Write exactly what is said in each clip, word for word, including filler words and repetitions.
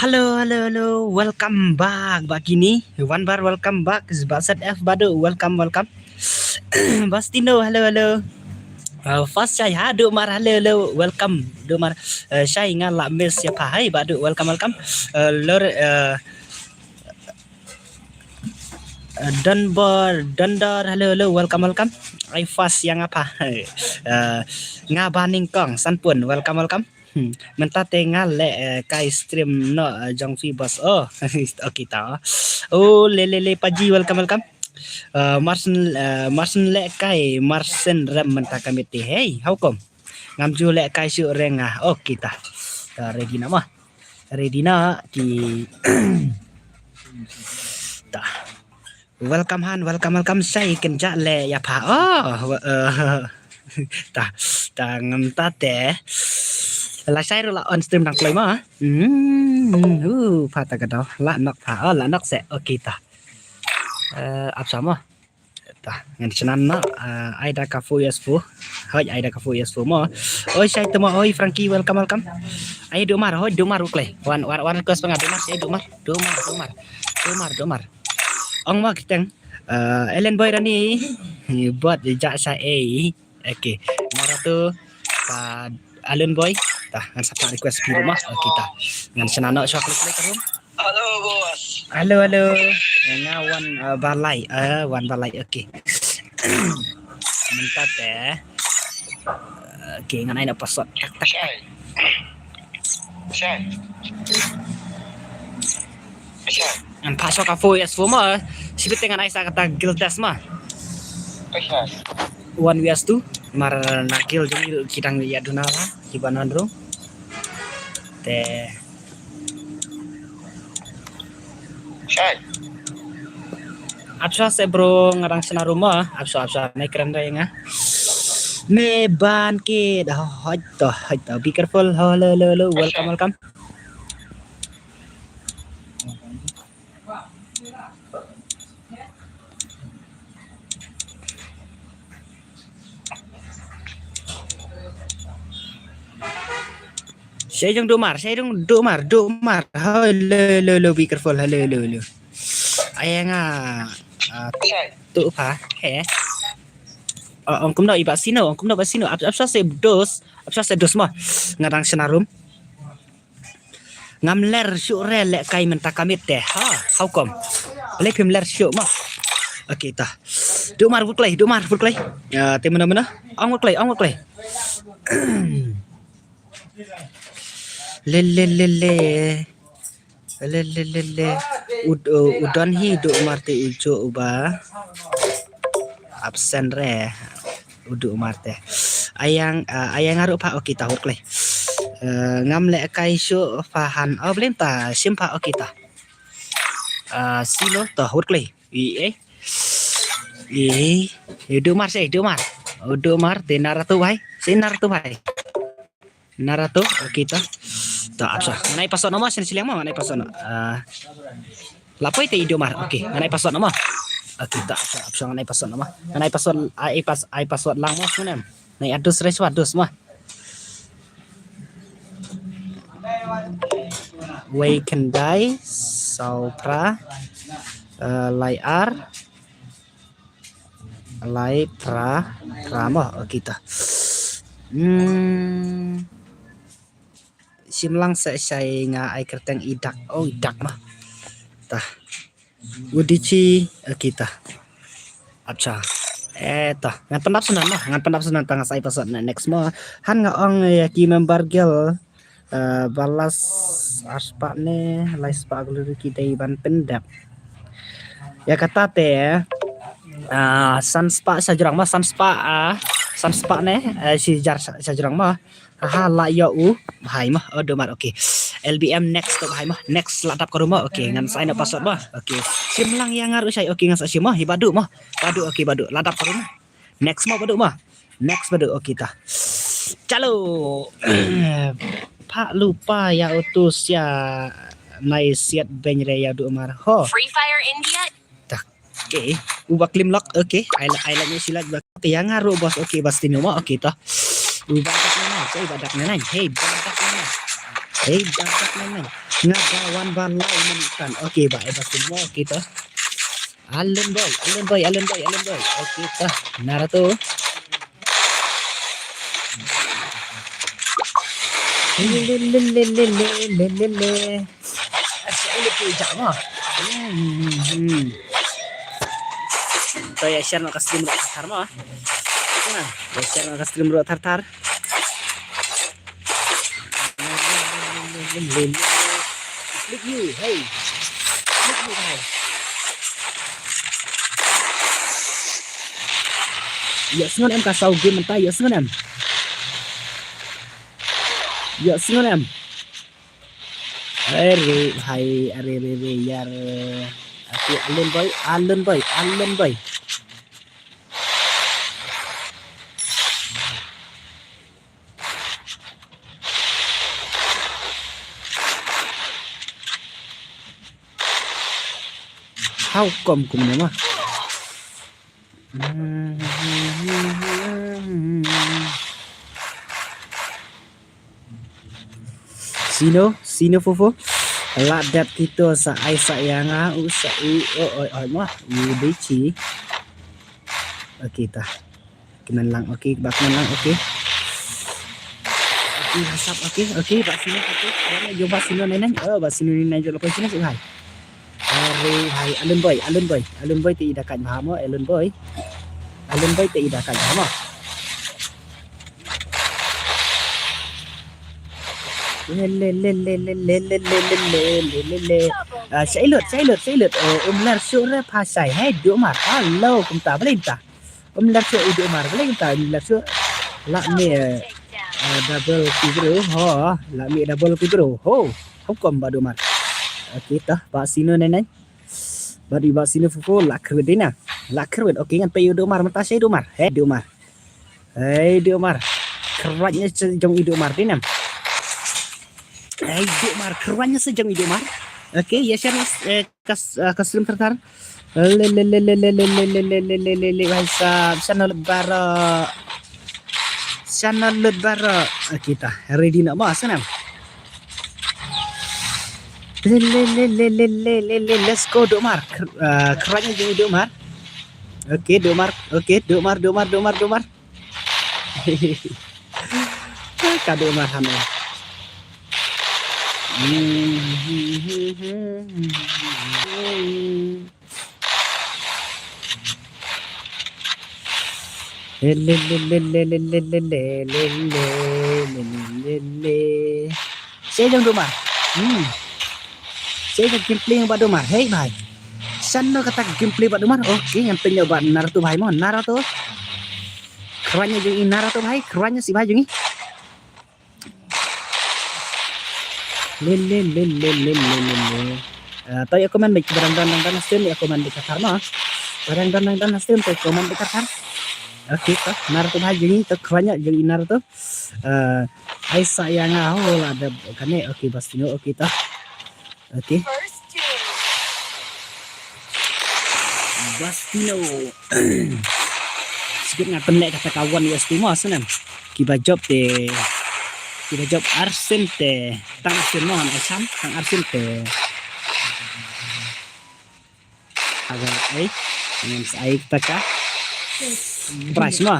Hello, hello, hello. Welcome back, Bakini. One bar, welcome back. Basat F Badu, welcome, welcome. Bastino, hello, hello. Uh, Fast Shai, ha, Dumar, hello, hello. Welcome, Dumar. Uh, Shai, nga la miss ya pa. Hai, Badu, welcome, welcome. Uh, Lor, uh, Uh, Donbor, Dondor, hello, hello, welcome, welcome. Ai Fast yang apa? Uh, nga ba nyngkong, Sanpun, welcome, welcome. Hmm. Mynta te nga leh, uh, kai stream noh, uh, jong phi boss. Oh, okay ta. Oh, le le le Paji, welcome, welcome. Uh, Marsen, uh, Marsen leh kai, Marsen rem mynta ka miet te. Hey, how come? Ngam ju leh kai shuh re nga. Okay ta. Ta ready na ma. Ready na ki. Ta. Welcome han, welcome, welcome Shai, kynjah leh ya pha. Oh, uh, ta, ta ngam ta te. La Shai ruh la on stream dang kloi ma. Hmm, uh, pha ta ka daw. La nok pha. Oh, la nok se. Okay ta. Uh, ap sama. Ta, ngan shna noh, uh, Aida Kafu yes fu. Hoi, Aida Kafu yes fu mo. Oi, Shai temo, oi, Frankie, welcome, welcome. Ai, Dumar, hoi, Dumar, uklei. Wan, wan, wan request panga, Dumar, Shai, Dumar, Dumar, Dumar, Dumar, Dumar. Ong ma kiteng, uh, Ellen Boy Rani, bot, ja, sa, eh. Okay. Nara tu, ta, Alun Boy, ta, ngan sapa request pi rumah. Okay, ta. Ngan shna noh, shwa klik, klik, rum. Hello, boss. Hello, hello. Nga wan, uh, balai, uh, wan balai. Okay. Mynta te. Okay, ngan ai na password. Tak, tak, tak. Shai. Shai. Shai. Ngan password ka four S four ma. Sibit te ngan ai sa kata guild test ma. Shai. One V S two. Mar na guild jong ki dang ïa duna la. Ki banan ru. Te. Shai. Ap shuwa se bro, nga dang shna rumah. Ap shuwa, ap shuwa, ne kren re nga. Ne ban ki, da hoj to, hoj to. Be careful, ho, lo, lo, lo. Welcome, welcome. Shai jong Dumar, shai jong Dumar, Dumar. Hello, hello, hello, be careful, hello, hello, hello. Ai nga, ah, tu pha, he. Ah, ong kumno i ba sino, ong kumno ba sino. Ap, ap shuwa se dos, ap shuwa se dos ma. Nga dang shna rum. Ngam ler shuh re leh kai mynta ka miet te. Ha, how come? Balei phim ler shuh ma. Okay ta. Dumar bud klei, Dumar bud klei. Ya, te mena mena. Ong bud klei, ong bud klei. Le le le le. Le le le le. Ud, uh, udon hi Dumar te ujo uba. Absent re. Udu Umar te. Ayang, ah, ayang aru pha, okay ta hur klei. Eh, ngam leh kai shuh pha han. Oh, blim ta, shim pha, okay ta. Ah, silo ta hur klei. I, eh. I, i, Udu Umar se, Udu Umar. Udu Umar, te Naratu bhai. Se Naratu bhai. Naratu, okay ta. Ta, ap shuwa. Ngan ai password noh ma, sien siliang ma, ngan ai password noh. Ah, la poi te Idu Umar. Okay, ngan ai password noh ma. Okay ta, ap shuwa, ap shuwa, ngan ai password noh ma. Ngan ai password, ai pas-, ai password lang ma, sunem. Ngan ai adus re shuwa, adus ma. Wei Kendai, Saupra, eh, Lai Ar. Lai pra, pra mo, oh, kita. Hmm. Shim lang sa shai nga ai kyrteng Idak. Oh, Idak mo. Ta. Udichi, oh, kita. Acha. Eh, ta. Ngan pyndap shuh mo. Ngan pyndap shuh tang sa ai password na next mo. Han nga ong ïa ki member guild. Eh, balas arspah ne, lai spah glory ki dei ban pyndep. Ïa kata te, Ah, san spah sha jrong mo, san spah, ah, san spah ne, eh, shi hajar sha, sha jrong mo. Aha, la ïoh u bhai mo, oh, Domar, okay. L B M next to bhai mo, next la dap ka ruh mo, okay, ngan sa ai noh password mo, okay. Shim lang ïa nga ruh shai, okay, ngan sa shim mo, hi Badu mo, Badu, okay, Badu, la dap ka ruh mo. Next mo, Badu mo, next Badu, okay ta. Chalo, pha lypa ïa utu sia nai siat beiñ re ïa Domar ho. Free Fire India. Ta, okay. U ba klim lok, okay. Ai la, ai la nyu silat ba. Okay, ïa nga ruh boss, okay, Bastino mo, okay ta. U ba dak na nai, okay, ba dak na nai. Hey, ba dak na nai. Hey, ba dak na nai. Nga ba wan ba lai man kan. Okay, ba, eh, Bastino mo, okay ta. Alun boy, Alun boy, Alun boy, Alun boy. Okay ta. Naruto. Le, le, le, le. Asyik ada tu jap ah. Hmm, hmm, hmm. To ïa share noh ka stream ruh thar thar mo. Nah, ïa share noh ka stream ruh thar thar. Click you, hey. Click you, hey. Ïohsngew em ka saw game mynta, ïohsngew em. Ïohsngew em. Are bhai, are, are, are, yar. Ati Alun boy, Alun boy, Alun boy. How come kumne ma? Sino, sino fofo. La dep kito sa ai sa ïa nga u sa u o o o ma u dei chi. Okay ta. Kmen lang, okay, ba kmen lang, okay. Okay, hasap, okay, okay, ba sino, okay. Ba sino nai nai. Oh, ba sino nai nai jolo ko sino sih hai. Are hai, Alun boy, Alun boy, Alun boy te ida kaj bha mo, Alun boy. Alun boy te ida kaj bha mo. Le le le le le le le le le le le le le. Ah, shailut, shailut, shailut. Oh, um lar shuh re pha shai. Hey, Domar. Hello, kumta, balei ta. Um lar shuh i Domar, balei ta, um lar shuh. La me, eh, eh, double ki bro. Ho, la me double ki bro. Ho, hukum ba Domar. Okay, ta, ba sino nai nai. Bad i ba sino fofo la kyrwit dina. La kyrwit. Okay, ngan peit ïa u Domar mynta, shai Domar. Hey Domar. Hey Domar. Kyrwit ïa sa jong i Domar dina. Hey Domar, kyrwit ïa sa jong i Domar. Okay, ïa share, eh, kas, eh, ka stream thar thar. Le le le le le le le le le le le le le, bhai sahab, channel baru. Channel baru. Okay ta, ready na ma sana. Le le le le le le le le, let's go Domar. Kr-, ah, kyrwit ïa jong i Domar. Okay Domar, okay Domar, Domar, Domar, Domar. Ka Domar hano. Le le le le le le le le le le le le le le. Shai jong Domar. Hmm. Shai jong gameplay ba Domar. Hey bhai. Shano kata gameplay ba Domar. Okay, ngan pynïoh ba Naruto bhai mo. Naruto. Kyrwit ïa jong i Naruto bhai. Kyrwit ïa si bhai jong i. Le le le le le le le le. Ah, to ïa comment bad ba dang don dang don ha stream ïa comment bad kathar mo. Ba dang don dang don ha stream to comment bad kathar. Okay to. Naruto bhai jong i to kyrwit ïa jong i Naruto. Ah, ai sa ïa nga ho la da kane. Okay Bastino okay to. Okay. Bastino. Sikit nga pynleh kata ka wan ïa stu mo sana. Kiba jop te, kiba jop arsien te, tang arsien mo, ai sam, tang arsien te. Aga ai, ngam sa ai kata ka. Price mo.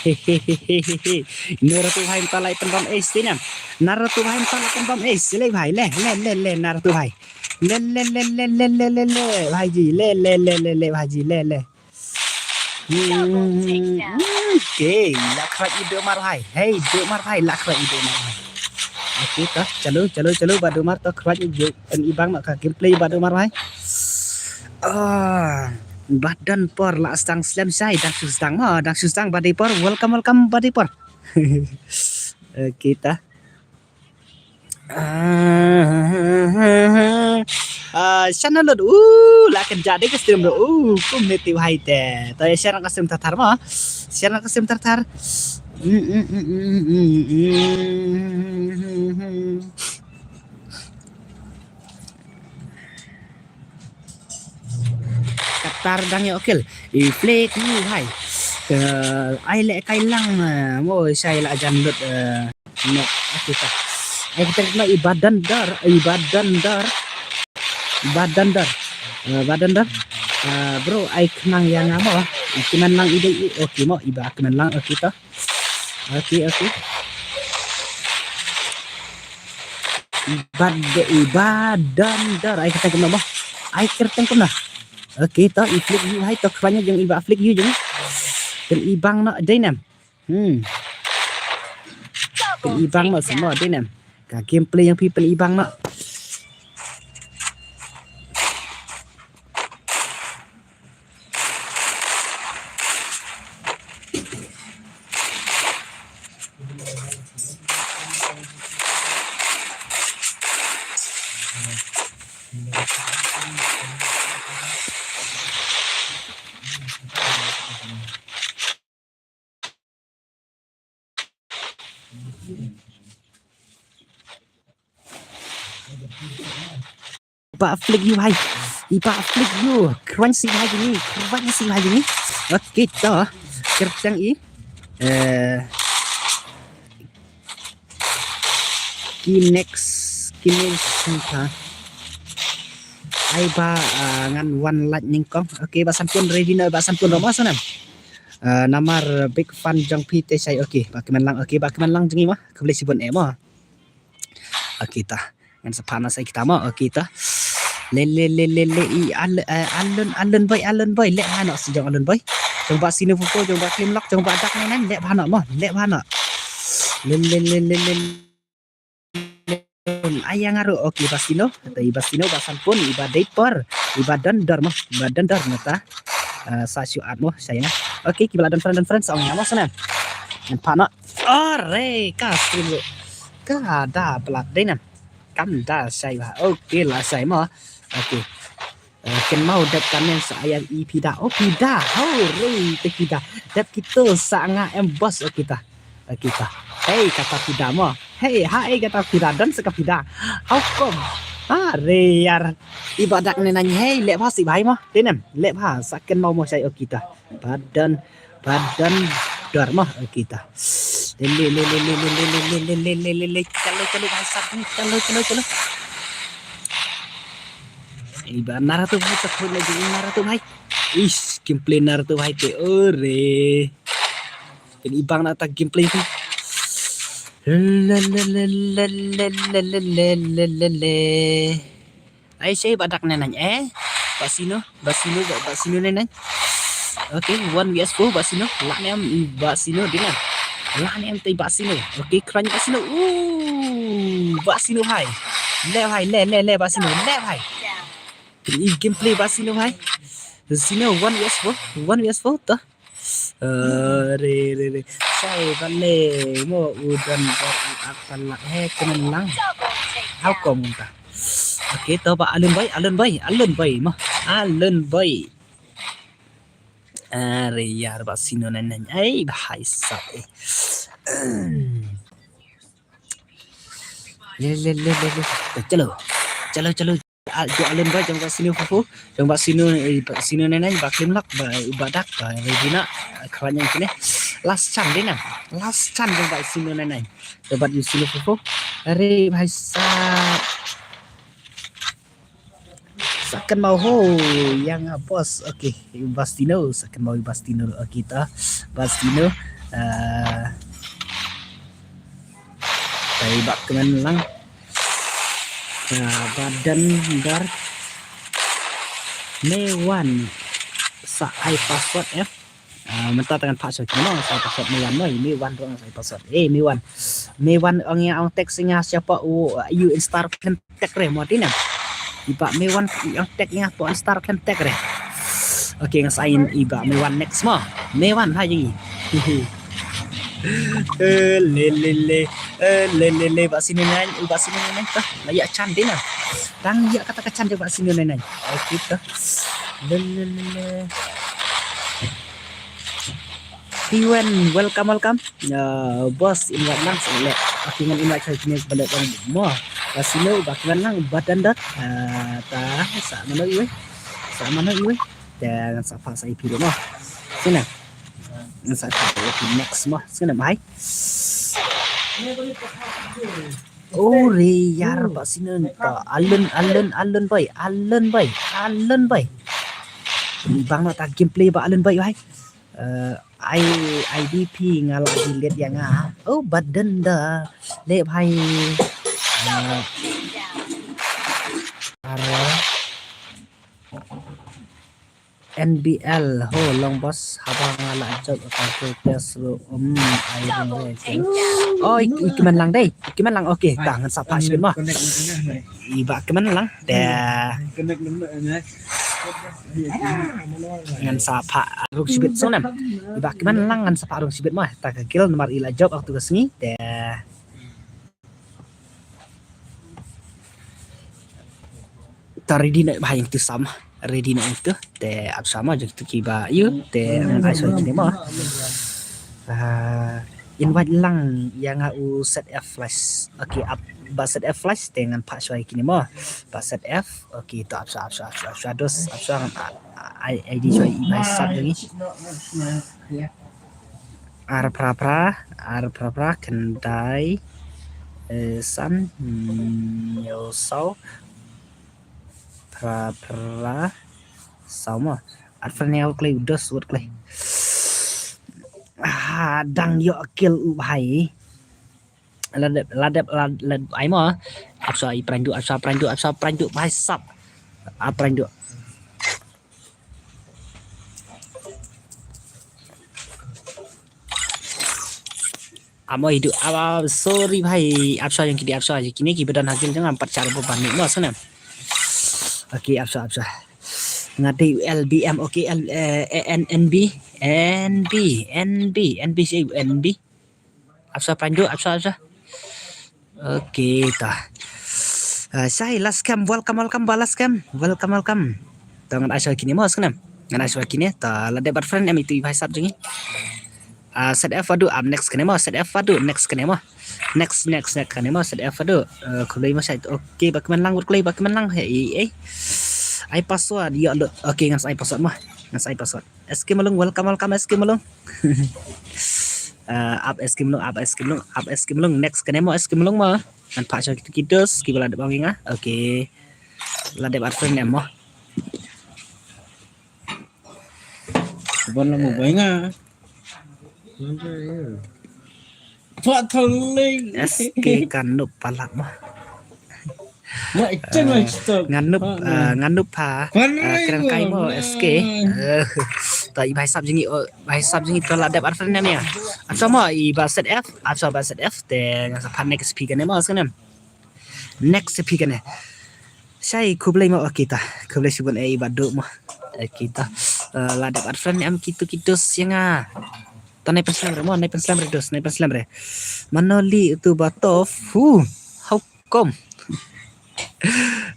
Hehehehe. Naruto bhai mynta lai pynbam ace te nam. Naruto bhai mynta lai pynbam ace. Le bhai, le, le, le, le, Naruto bhai. Le, le, le, le, le, le, le, le, bhai ji. Le, le, le, le, le, bhai ji. Le, le. Hmm, okay, la kyrwit i Domar bhai. Hey, Domar bhai, la kyrwit i Domar bhai. Okay, to, chalo, chalo, chalo, ba Domar to kyrwit i jo, kan i bang ma ka gameplay ba Domar bhai. Ah. Ba don por la sdang slem shai, dang shu sdang mo, dang shu sdang ba dei por, welcome, welcome ba dei por. Okay ta. Ah, shana lut, uh, la kynjah dei ka stream ruh, uh, kum ne tip hai te. To ïa share ka stream thar thar mo. Share ka stream thar thar. Katar dang ïa okil. I flick you hai. Ke ai leh kai lang, eh, mo shai la jan lut, eh, no, okay ta. Ai kita kena i ba don dor, i ba don dor. Ba don dor. Eh, ba don dor. Eh, bro, ai khnang ïa nga mo. I kmen lang i dei i, okay mo, i ba kmen lang, okay ta. Okay, okay. Iba, iba don dor, ai kyrteng kumno mo. Ai kyrteng kumno. Okay to, i flick you hai to, khranya jong iba flick you jong. Pynibang noh dei nem. Hmm. Pynibang noh sa mo dei nem. Ka gameplay jong phi pynibang noh. Iba flick you hai. Iba flick you. Crunchy hai jini. Crunchy hai jini. Okay to. Kyrteng i. Eh. Ki next. Ki next ha. Ai ba, ah, ngan wan like nyngkong. Okay, ba Sanpun ready na, ba Sanpun ruh mo sa nam. Ah, namar big fan jong phi te shai. Okay, ba kmen lang. Okay, ba kmen lang jong i mo. Khublei shibun eh mo. Okay ta. Ngan sa phah na sa kita mo. Okay ta. Le le le le le i al, eh, Alun, Alun boy, Alun boy. Leh bha noh si jong Alun boy. Jong ba Sinu Fufu, jong ba Klim Lok, jong ba Dak Nai Nai. Leh bha noh mo. Leh bha noh. Le le le le le. Ai ïa nga ruh. Okay, ba Sinu. Kata i ba Sinu, ba Sanpun, i ba dei por. I ba don dor mo. I ba don dor mo ta. Ah, sa shu at mo. Sa ïa nga. Okay, kiba la don friend, don friend. Sa ong ïa mo sa nam. Ngan phah noh. Are, ka stream ruh. Ka da blat dei nam. Kam da shai bha. Okay, la shai mo. Okay. Eh, kynmaw dep ka nen sa ïa i phi da. Oh, phi da. Hore, te phi da. Dep kito sa nga em boss. Okay ta. Okay ta. Hey, kata phi da mo. Hey, ha, hey, kata phi da. Don sa ka phi da. How come? Are, yar. Iba Dak Nai Nai. Hey, leh bha si bhai mo. Te nem. Leh bha. Sa kynmaw mo shai. Okay ta. Ba don, ba don dor mo. Okay ta. Le le le le. Chalo, chalo, bhai sab. Chalo, chalo, chalo. Iba Naruto bhai, ta khun lagi Naruto bhai. Ish, gameplay Naruto bhai te. Ore. Pynibang na ta gameplay tu. Le le le le le le le le le le le. Ai sei ba Dak Nai Nai eh. Ba Sinu, ba Sinu, ba, ba Sinu Nai Nai. Okay, one V S four ba Sinu. Lah ne em ba Sinu dina. Lah ne em te ba Sinu. Okay, khranya ba Sinu. Uh, ba Sinu hai. Leh hai, leh, leh, leh ba Sinu. Leh hai. Pyn-i gameplay ba Sinu hai. Sinu one V S four, one V S four ta. Eh, re, re, re. Sai ba le mo u don ba u ak palak he kenen lang. How come ta? Okay, to ba Alun boy, Alun boy, Alun boy mo. Alun boy. Are yar ba Sinu Nai Nai. Ai bhai sab eh. Le, le, le, le, le. Chalo. Chalo, chalo. Ah, jong Alun boy, jong ba Sinu Fufu. Jong ba Sinu, eh, ba Sinu Nai Nai, ba Klim Lok, ba, ba Dak, ba Regina, ah, khranya kine. Last chance dei na. Last chance jong ba Sinu Nai Nai. Jong ba Sinu Fufu. Are bhai sab. Sa kynmaw ho, ïa nga boss. Okay, ba Sinu, sa kynmaw ba Sinu. Okay ta. Ba Sinu. Ah, tai ba kmen lang. Ah, ba don dor. Me wan sa ai password F. Ah, mynta tang ngan phah sha kino sa ai password me wan noi, me wan ruh sa ai password. Eh, me wan. Me wan ong ïa ong text ïa nga siapa u, u install khlem tag re mo dei na. Iba me wan ong text ïa nga po install khlem tag re. Okay, ngan sa ai i Bah Mewan next mo. Mewan ha jing. Eh, le le le. Eh, le le le, Bah Sinu ngan, Bah Sinu ngan to. La ïa chan dei na. Tang ïa kata ka chan dei Bah Sinu ngan. Okay to. Le le le le. Tiwen, welcome, welcome. Uh, boss, invite lang sa le. Okay, ngan invite sa kine ba le bang mo. Bah Sinu, Bah Kiwan lang, Bah Dandat. Uh, ta, sa mano iwe. Sa mano iwe. Te ngan sa phah sa i phi ruh mo. Sngewbha. Ngan sa phah sa i phi next mo. Sngewbha, bye. Oh, re ïar Bah Sinu. Alun, alun, alun bye. Alun bye. Alun bye. Bang na ta gameplay Bah Alun bye, bye. Eh, I, I D P nga la delete ïa nga. Oh, Bah Danda. Le bhai. Eh, ar N B L ho long boss haba nga la jop ka ko test ro um ai ring re. Oh, i, i kmen lang dei. I kmen lang, okay. Ta ngan sa phah shibit mo. I Bah kmen lang. Te ngan sa phah rung shibit sngewbha. I Bah kmen lang ngan sa phah rung shibit mo. Ta ka kill namar i la jop ha tu ka sngi. Te ta ready na bha ïa tu sam. Ready na ïa tu. Te ap sama jong tu ki ba ïa te ngan ai soi kine mo. Ah, invite lang ïa nga u set F flash. Okay, ap ba set F flash te ngan phah soi kine mo. Ba set F. Okay, to ap sa, ap sa, ap sa, ap sa, dos, ap sa, ngan, ah, ah, I D soi i ba sat lagi. Ar phra phra, ar phra phra, khyndai, eh, san, hmm, hynñiew saw, phra phra, saw mo. Ar phra hynñiew klei, dos wot klei. Ah, dang ïoh kill u bhai. La dep, la dep, la, la, ai mo. Ap sa i prandu, ap sa prandu, ap sa prandu, bhai sab. Ap prandu. Amo idu, ah, sorry bhai, ap sa jong kine, ap sa jong kine ki ba don ha guild jong nga, em pat share ba ban mo sngewbha. Okay, ap sa, ap sa. Nga dei L B M, okay, L, eh, N, N B, N B, N B, N B, N B. Ap sa prandu, ap sa, ap sa. Okay, ta. Ah, Shai, last cam, welcome, welcome, ba last cam. Welcome, welcome. Ta ngan ai soi kine mo sngewbha. Ngan ai soi kine, ta la dep bad friend em itu i bhai sab jong ngi. Ah, set F wadu, ap next kane mo, set F wadu, next kane mo. Next, next, next kane mo, set F wadu. Eh, khublei mo Shai. Okay, ba kmen lang, khublei, ba kmen lang. Hey, eh. Ai password, ïa lut. Okay, ngan sa ai password mo. Ngan sa ai password. S K Malung, welcome, welcome, S K Malung. Eh, ap S K Malung, ap S K Malung, ap S K Malung. Next kane mo, S K Malung mo. Ngan phah sha kitu kitus, ki ba la dep ong ïa nga. Okay. La dep bad friend em mo. Ban la mo bai nga. Pak Thalei. S K kan nup palat mo. Ngan nup, ah, ngan nup ha. Ah, kren kai mo, S K. Eh, ta i bhai sab jong ngi, oh, bhai sab jong ngi ta la dep bad friend em ïa. Ap sa mo, i ba set F, ap sa ba set F, te ngan sa phah next phi kane mo, sngewbha. Next phi kane. Shai khublei mo, okay ta. Khublei shibun eh i ba duk mo. Okay ta. Eh, la dep bad friend em kitu kitus ïa nga. Ta nai pynslem re mo, nai pynslem re dos, nai pynslem re. Mano li utu ba tough. Hu. How come?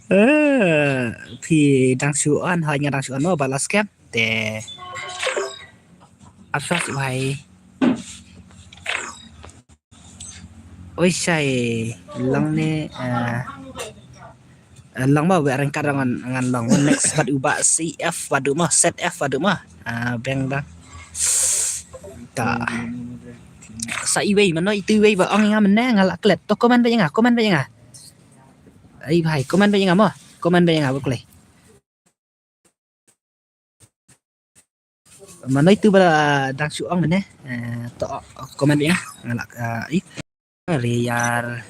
Eh, phi dang shu on, hoi nga dang shu on mo, ba last cam. Te. Ap sa shu bhai. Oi Shai, long ne, eh, eh, long mo, wei reng kat ngan, ngan long mo, next bad u ba C F wadu mo, set F wadu mo. Ah, beng bang. Ta. Sa iwei, mano itu iwei ba ong nga mynne, nga la klet. To comment ba ïa nga, comment ba ïa nga. Ai bhai, comment ba ïa nga mo. Comment ba ïa nga, ba klei. Mano itu ba dang shu ong mynne, eh, to comment ïa nga. Nga la, eh, i. Riyar.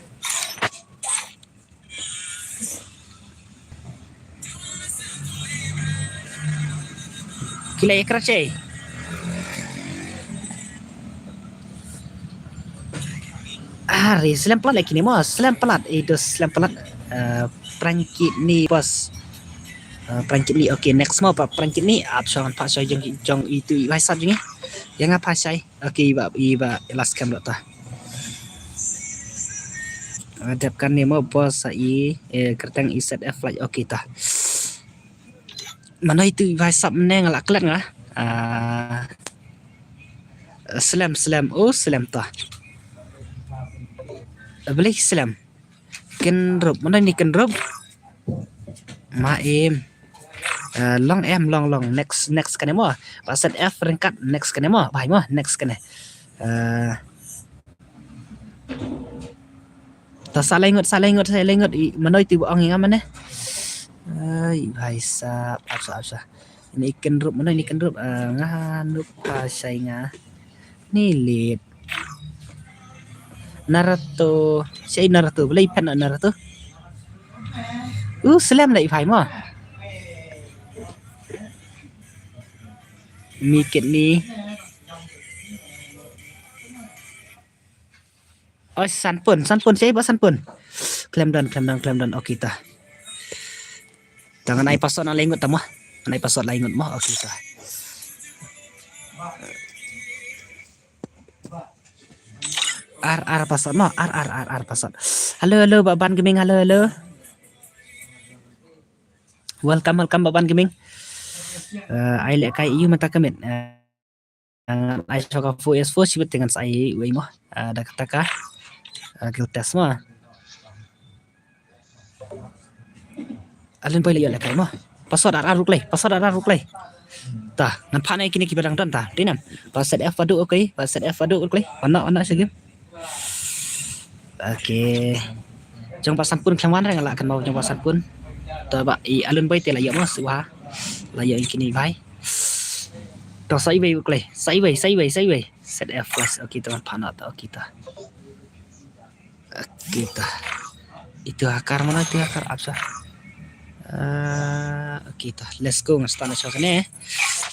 Ki la ïa kracei. Are, slem palat lagi ni mo, slem palat. Eh, dos slem palat. Eh, Frankie ni bos. Uh, prank kit ni, okay, next mo, pa prank kit ni, ap shong pa shong jong jong itu i wai sap jong i. Yang apa shai? Okay, iba iba last cam dot ta. Adep kan ni mo bos sa i, eh, kerteng i set F like, okay ta. Mano itu i wai sap ne ngala klet nga? Ah, slem, slem, oh, slem ta. Beli slem. Kenrup, mano ni kenrup? Ma im. Eh, long em, long, long. Next, next kane mo. Ba set F ryngkat, next kane mo. Bai mo, next kane. Eh, ta sa lengot, sa lengot, sa lengot. I, mano itu ong nga mane? Ai, bai sa, apa sa, apa sa. Ini kenrup, mano ini kenrup? Eh, nga nup ha shai nga. Ni lit. Naruto. Shai Naruto. Beli pen Naruto. Uh, slem lai phai mo. Mi kit ni. Oh, sanpun, sanpun, shai ba sanpun. Klem don, klem don, klem don. Okay ta. Tangan ai pasot na lengut ta mo. Ngan ai pasot lengut mo. Okay ta. Ar, ar pasot mo, ar, ar, ar, ar pasot. Hello, hello, ba ban gaming, hello, hello. Welcome, welcome, ba ban gaming. Eh, ai leh kai yu mata kamit. Eh, ai shoka four S four sibet dengan sai wei mo. Eh, da kata ka. Eh, guild test mo. Alin poi la ïoh lehkai mo. Pasot ar ar ruklei, pasot ar ar ruklei. Ta, ngan phah na kine kiba dang don ta. Dei nam. Ba set F padu, okay. Ba set F padu, ruklei. Wana wana shagim. Okay. Jong ba sanpun khlem wan re nga la kan mau jong ba sanpun. Ta ba i alun poi te la ïoh mo suha. La ïoh kine bai. Ta sa ibai ruklei. Sa ibai, sa ibai, sa ibai. Set F plus. Okay, ta ngan phah na ta, okay ta. Okay ta. Itu hakar mana itu hakar apa sah? Eh, okay ta. Let's go ngan start na shok ne.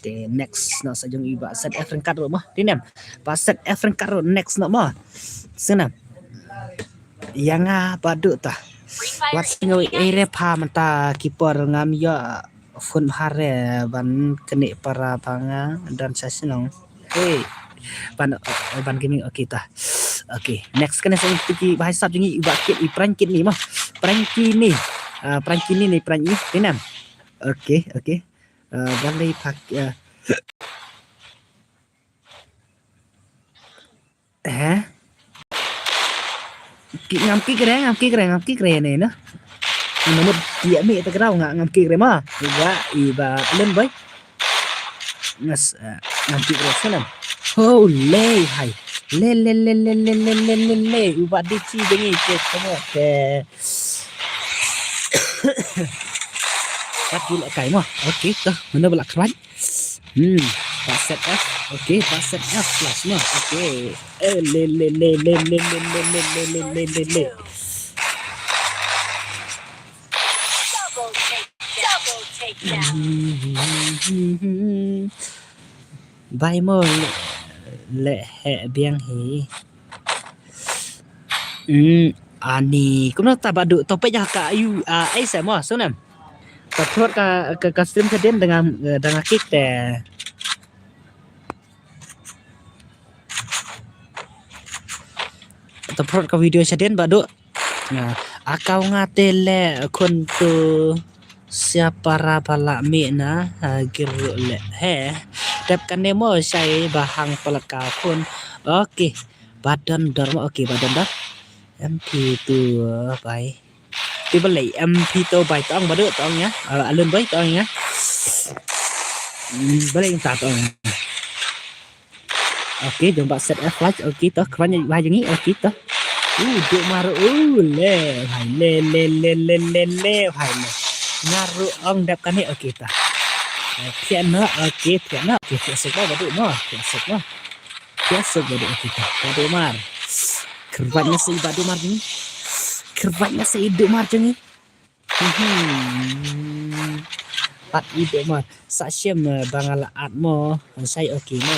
Te next na sa jong iba set F ryngkat ro mo. Dei nam. Ba set F ryngkat ro next na mo. Sena. Yang ah badu ta. Wat singo ere pa menta keeper ngam ya. Phone bhare ban kene para banga dan sa sinong. Hey. Ban, eh, ban gaming, okay ta. Okay, next kane sa tiki bahai sap jingi iba kit i prank kit ni mah. Prank kini. Ah, prank kini ni prank ni. Dei nam. Okay, okay. Ah, ban lei pak, ah. Eh? Ki ngam ki kre, ngam ki kre, ngam ki kre ne na. Namut ki ami ta krau nga ngam ki kre ma. Iba, iba lem bai. Ngas, eh, ngam ki kre salam. Oh, le hai. Le, le, le. Uba di ci dengi ke kamu ke. Kat dulu kai ma. Okay, tuh. Mana belak kerat? Hmm, ba set F. Okay, ba set F plus ma. Okay. Eh, le, le, le. Bai mo le, le he biang hi. Hmm, ani, kumno ta badu topik ja ka ayu, ah, ai sa mo, sunam. Ta phrot ka, ka, ka stream ka den dengan, eh, dengan kik te. Ta phrot ka video sha den badu. Nga, akau nga te le khun tu siapa ra pala mi na, ha, giru le. He. Tep kane mo shai ba hang palat ka khun. Okay. Badon dor mo, okay, badon dor. M P tu bai. Ti balei M P tu bai tong badu tong ya. Ala alun bai tong ya. Hmm, balei ta tong ya. Okay, jom ba set F like. Okay, to kran ya ba jangi. Okay, to. Uh, duk maru, uh, le, hai, le, le, hai, le. Ngaru ong dap kane, okay, to. Okay, no, okay, no, okay, sik ba, badu, no, okay, sik ba. Biasa badu kita. Badu mar. Kerbat nasi badu mar ni. Kerbat nasi idu mar ni. Hmm. At idu mar. Sa shem, eh, bangala at mo. Sai okay mo.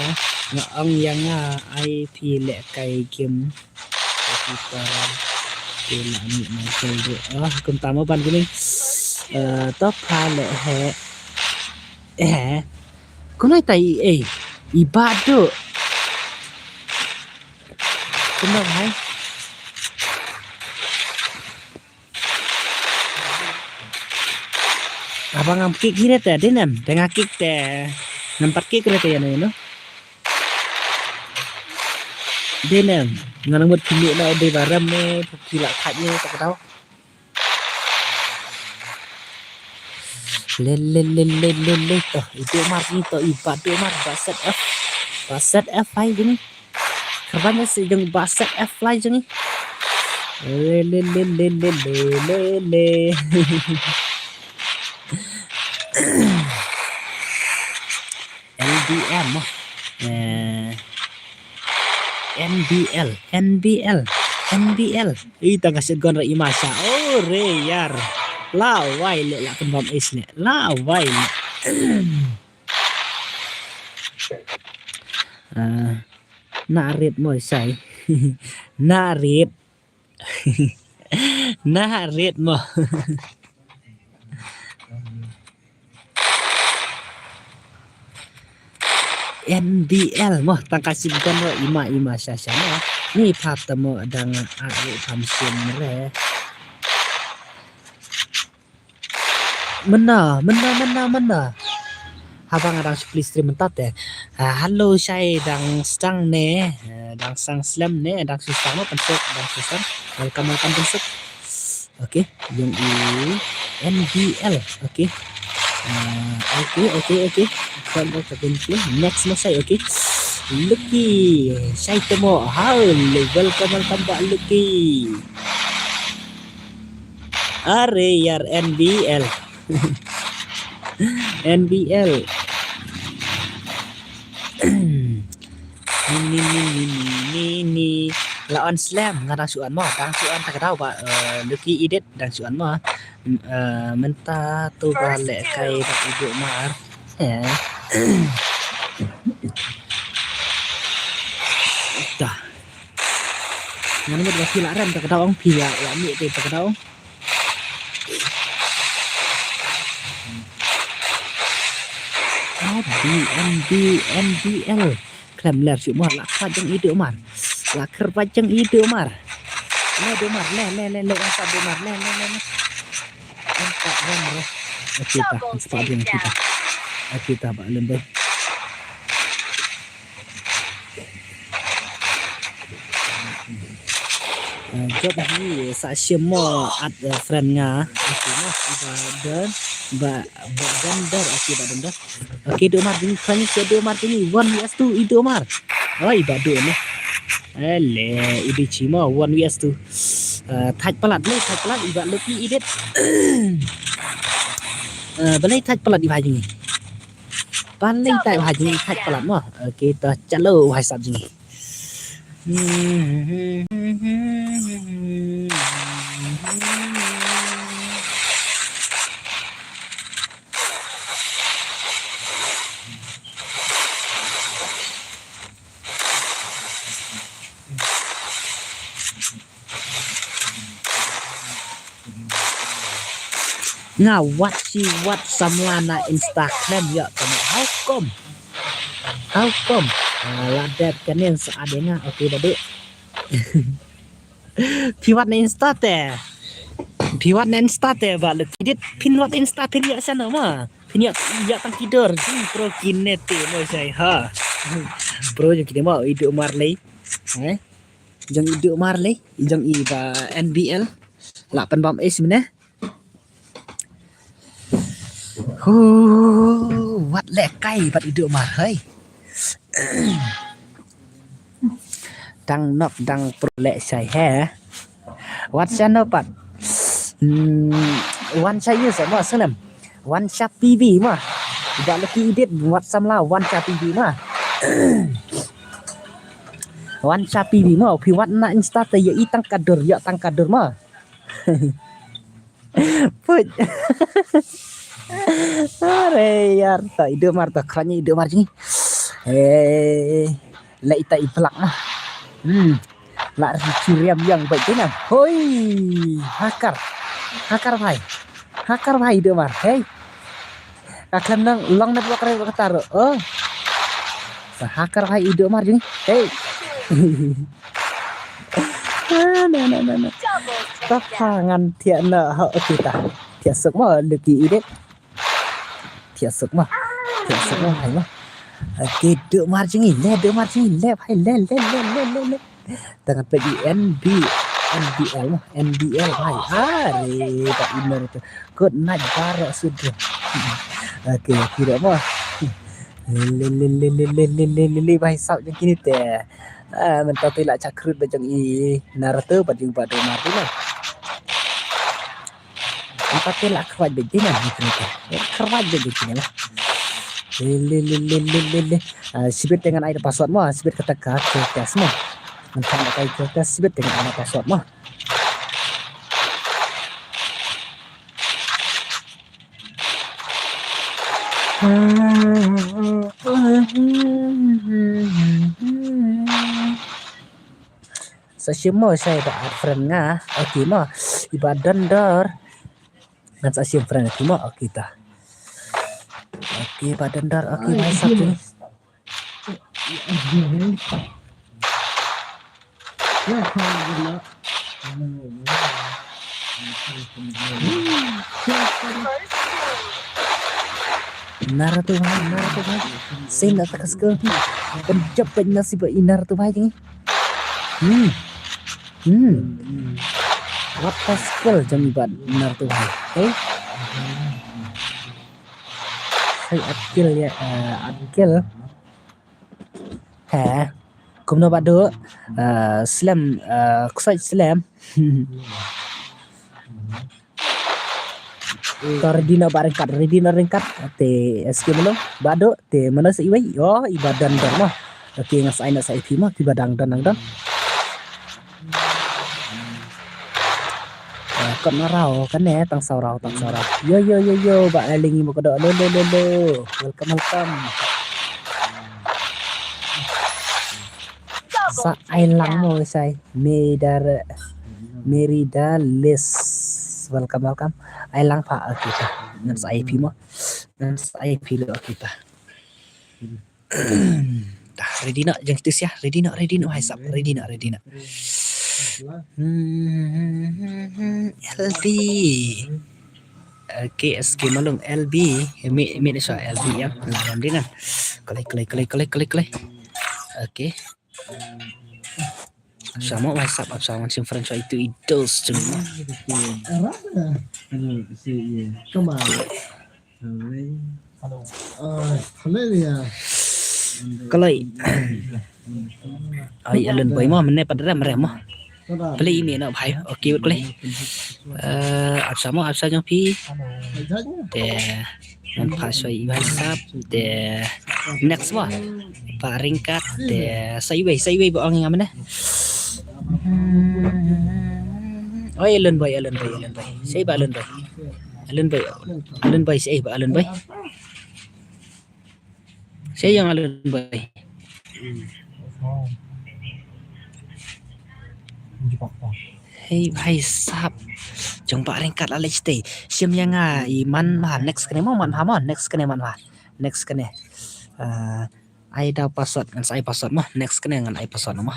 Nga ong yang nga I P le kai game. Kita. Kila ni mai kai do. Ah, kun tamo ban kuning. Eh, to pha le he. Eh. Kumno ita i, eh. I ba do. Kumno hai. Abang am kick hi te, dei nem, te nga kick te. Nampat kick re te ya no, ya no. Dei nem, nga nang mut phi na dei baram ne, phi la khat ne, ta ka tau. Le, le, le, le, le, le, to, i do mar ni to, i ba do mar, ba set F, ba set F hai jing. Kyrpang ïa si jong ba set F fly jong i. Le, le, le, le, le, le, le, le. N B M. Eh, N B L, N B L, N B L. Ita ka shotgun ra i ma sha. Oh, re yar. La wai le la kan bam is le. La wai le. Ah, na rit mo shai. Na rit. Na rit mo. N B L mo, tang ka shotgun ro, i ma, i ma sha sha mo. Ni pha ta mo dang a ri pham shim re. Mynno, mynno, mynno, mynno. Haba nga dang shu plie stream mynta te. Ah, hello shai, dang sdang ne, eh, dang sdang slem ne, dang shu sdang mo, pynsuk, dang shu sdang. Welcome, welcome, pynsuk. Okay, jong i N B L. Okay. Ah, okay, okay, okay. Welcome, welcome, pynsuk. Next mo shai, okay. Lucky, shai te mo. Hello, welcome, welcome back, Lucky. Are yar N B L. N B L. Ni, ni, ni. La on slem, nga dang shu on mo, dang shu on ta ka daw ba, eh, Lucky Edit, dang shu on mo. M-, eh, mynta to ba leh kai ba i do mar. Eh. Ta. Ngan mut ba phi la rem ta ka daw ong, phi la, la mih te ta ka daw ong. N B, N B, N B L. Khlem ler shuh mo, la kyrpad jong i do mar. La kyrpad jong i do mar. Le do mar, le, le, le, le, wan sa do mar, le, le, le, le. Wan sa do mar, le. Aki ta, wan sa do mar, aki ta. Aki ta ba lem dei. Eh, jop hi sa shim mo at, eh, friend nga. Okay, mo, iba don, ba, ba don dor, okay, ba don dor. Okay, do mar ding, friend, ke do mar ding, one V S two, i do mar. Oh, iba do ne. Ele, i di chi mo, one V S two. Eh, thait palat, le, thait palat, iba Lucky Edit. Eh, balei thait palat iba jing. Balei thait iba jing, thait palat mo. Okay, to chalo, wahai sap jing. Nga wat shi wat samla na Insta khlem ïoh tang. How come? How come? Ah, la dep kane sa ade nga. Okay, ba dei. Phi wat na Insta te. Phi wat na Insta te ba Lucky Edit, phin wat Insta phin ïoh shano ma. Phin ïoh, ïoh tang ki dor. Hmm, pro kine te mo shai ha. Pro jong kine mo, i do mar lei. Eh? Jong i do mar lei, jong i ba N B L. La pynbam is mene. Hu, wat leh kai bad i do mar, hei. Dang nok dang pro leh shai he. Wat shano pat. Hmm, wan shai yu sa mo snem. Wan sha P B ma. Ba Lucky Edit wat samla wan sha P B ma. Wan sha P B ma. Phi wat na Insta te ïoh i tang ka dur, ïoh tang ka dur ma. Puj. Are yar, ta i do mar, ta khlaiñ i do mar jing. Eh, la ita i plak ma. Hmm. La ri churiam yang bai kena. Hoi, hakar. Hakar bhai. Hacker bhai idu mar. Hey. Ka khlem nang long network re ka tar. Oh. Sa hacker bhai idu mar jing. Hey. Ah, na na na na. Ta pha ngan thiah na ha, okay ta. Thiah suk mo lucky idiot. Thiah suk mo. Thiah suk mo bhai mo. Okay, du mar jing le, du mar jing le bhai le le le le le. Tang peit i N B, N B L mo, N B L bhai. Are ba iner tu. Good night baroh sudra. Okay, kira mo. Le le le le le le le le le bhai sap jong kine te. Ah, mynta te la chakhrut ba jong i Naruto ba jong ba do mar tu na. Mynta te la khrwat ba jong na ni kine te. Khrwat ba jong kine la. Le le le le le le le. Ah, sibit te ngan ai da password mo, sibit kata ka kill test mo. Ngan ai da kill test, sibit te ngan ai da password mo. Sa shim mo shai ba add friend nga. Okay mo. I ba dondor. Ngan sa shim friend, okay mo. Okay ta. Okay ba dondor. Okay bhai sap tu. Naruto bhai, Naruto bhai. Same na ta ka skill tu. Kan jump peit na si ba i Naruto bhai jing. Hmm. Hmm. What a skill jong i ba Naruto bhai. Okay. Hey, at kill ya, eh, at kill. He. Kumno ba do, eh, slam, eh, ksai slam. Ka ready na ba ryngkat, ready na ryngkat. Te S K mano ba do, te mano sa iwei. Oh, i ba dondor mo. Okay, nga sa ai na sa I P mo, ki ba dang don, dang don. Eh, kot na raw kane, tang saw raw, tang saw raw. Yo yo yo yo, ba ai lingi mo ka do. Lo lo lo lo. Welcome, welcome. Sa ai lang mo sai. Medar Merida Lis. Welcome, welcome. Ai lang pa, okay ta. Ngan sa I P mo. Ngan sa I P lo, okay ta. Dah, ready na jong kita sia. Ready na, ready na, hai sap. Ready na, ready na. Hmm, L B. Okay, S K Malung, L B. Eh, mi, mi ni sa L B ya. Nah, nanti kan. Kalai, kalai, kalai, kalai, kalai, kalai. Okay. Sama WhatsApp, apa sama sim friend so itu idols tu. Come on. Hello. Ah, hello ya. Kalai. Ai, Alan Boy mo, mene padre mre mo. Play ini na bhai. Okay, kalai. Eh, apa sama, apa sama pi. Te ngan pass ïa i WhatsApp. Te next mo. Ba ryngkat te sa iwei, sa iwei ba ong ïa nga mane. Oi, Alan Boy, Alan Boy, Alan Boy. Sa iba Alan Boy. Alan Boy. Alan Boy, sa iba Alan Boy. Sa ïa nga Alan Boy. Hei bhai sahab. Jong ba ryngkat la leh shatei. Shim ïa nga i man ma next kane mo man ma mo next kane man ma. Next kane. Ah, ai da password ngan sa ai password mo. Next kane ngan ai password mo.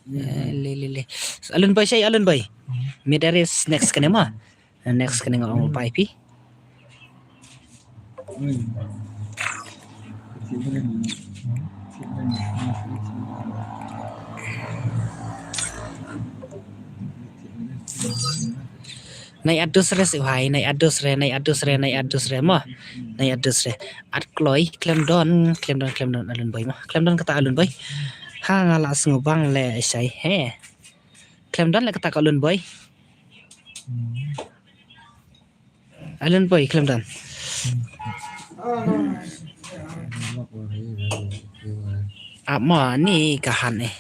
Eh, le le le. Alan Boy shai Alan Boy. Medaris next kane mo. Next kane nga ong pai phi. Nai adus re si bhai, nai adus re, nai adus re, nai adus re mo. Nai adus re. At kloi, khlem don, khlem don, khlem don Alan Boy mo. Khlem don kata Alan Boy. Ha nga la sngewbang le shai he. Khlem don le kata ka Alan Boy. Alan Boy khlem don. Ap mo ni ka han eh.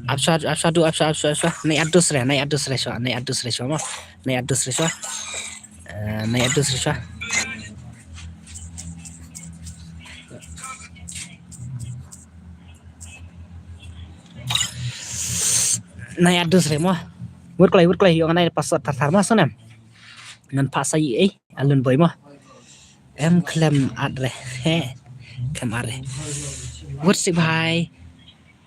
Ap swa, ap swa du, ap swa, ap swa, ap swa. Nai adus re, nai adus re swa, nai adus re swa mo. Nai adus re swa. Eh, nai adus re swa. Nai adus re mo. Wut klai, wut klai, ïong nai password tar tar mo, sngewnem. Ngan phah sa ïa i, eh, Alun Boy mo. Em khlem at re. He. Khlem at re. Wat sik bhai.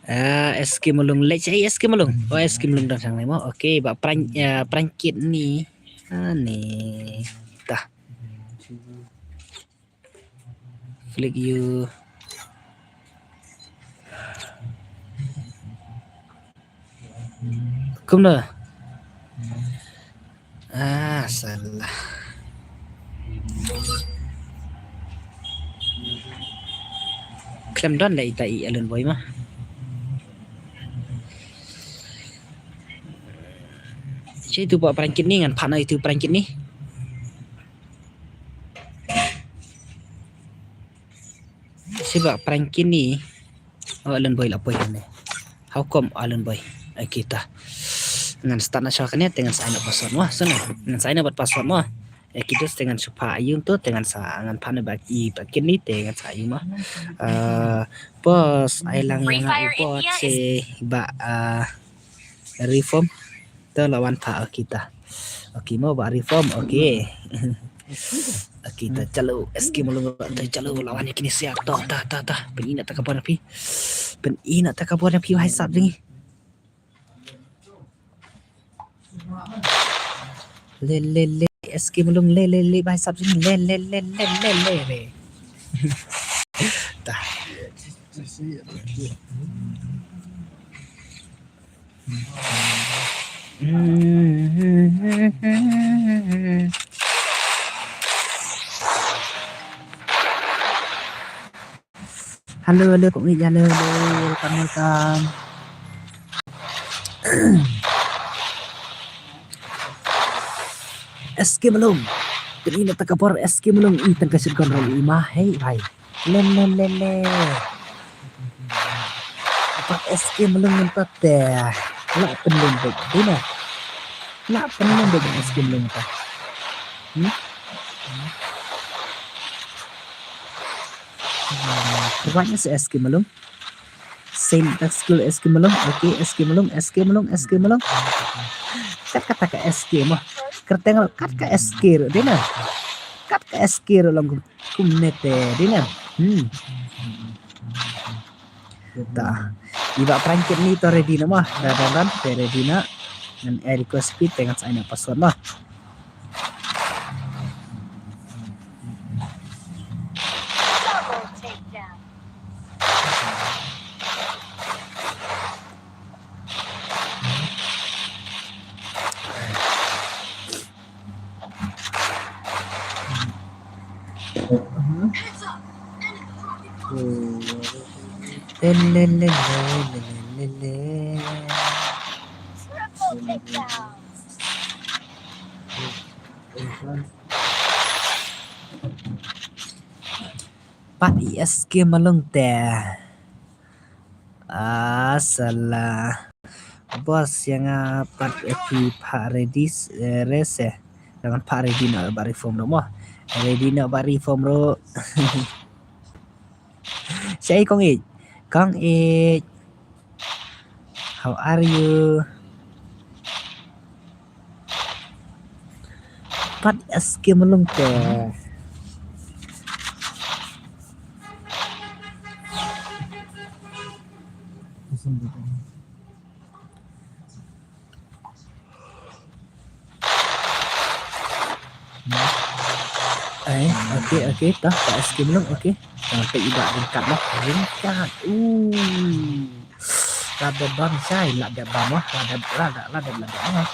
Ah, S K Malung leh, eh, S K Malung. Oh, S K Malung dang sang mo. Okay, ba prank, eh, prank kit ni. Ah, ni. Tah. Flick you. Kumno? Ah, salah. Khlem don leh ita i Alun Boy mo. Shi tu ba prank kit ni ngan phah na itu prank kit ni. Shi ba prank kit ni. Oh, Alun Boy la poi ne. How come Alun Boy? Ai kita. Ngan start na sha kane te ngan sa ai na password mo. Sana. Ngan sa ai na bad password mo. Eh, kita te ngan shu phah ïa u tu te ngan sa ngan phah na ba i ba kit ni te ngan sa ïa u mo. Eh, boss, ai lang ïa nga u bot se ba, eh, reform. To la wan phah, okay ta. Okay mo ba reform, okay. Okay ta, chalo, S K Malung ta, chalo, la wan ïa kine siap. To, ta, ta, ta. Pyn-i na ta ka bor na phi. Pyn-i na ta ka bor na phi, hai sap jong ngi. Le, le, le, S K Malung, le, le, le, ba hai sap jong ngi. Le, le, le, le, le, le, le. Ta. Hello, hello, kong ija, hello, hello, welcome, welcome. S K Malung. Pyn-i na ta ka bor S K Malung, i tang ka shotgun rol i ma, hey, bhai. Le, le, le, le. Pat S K Malung ngan pat te. La pynlem bek dina. La pynlem bek S K Malung ta. Hmm? Kuat nya si S K Malung. Saint Tax School S K Malung. Okay, S K Malung, S K Malung, S K Malung. Kat kata ka S K mo. Kerteng kat ka S K ro dina. Kat ka S K ro long. Kumne te dina. Hmm. Ta. Iba prank kit ni to ready na mo. Da da dan te ready na. Ngan ai request speed te ngan sa ai na password mo. Pat i S K Malung te. Ah, salah. Boss, ïa nga pat, eh, phi phah ready, eh, rest, eh. Jangan phah ready na ba reform ro mo. Ready na ba reform ro. Shai Kong Ej. Kong Ej. How are you? Pat S K Malung te. Eh, okay, okay, ta, ta S K Malung, okay. Sampai iba ringkat lah, ringkat. Uh. Lada bam sai, lada bam wah, lada, lada, lada, lada, ah.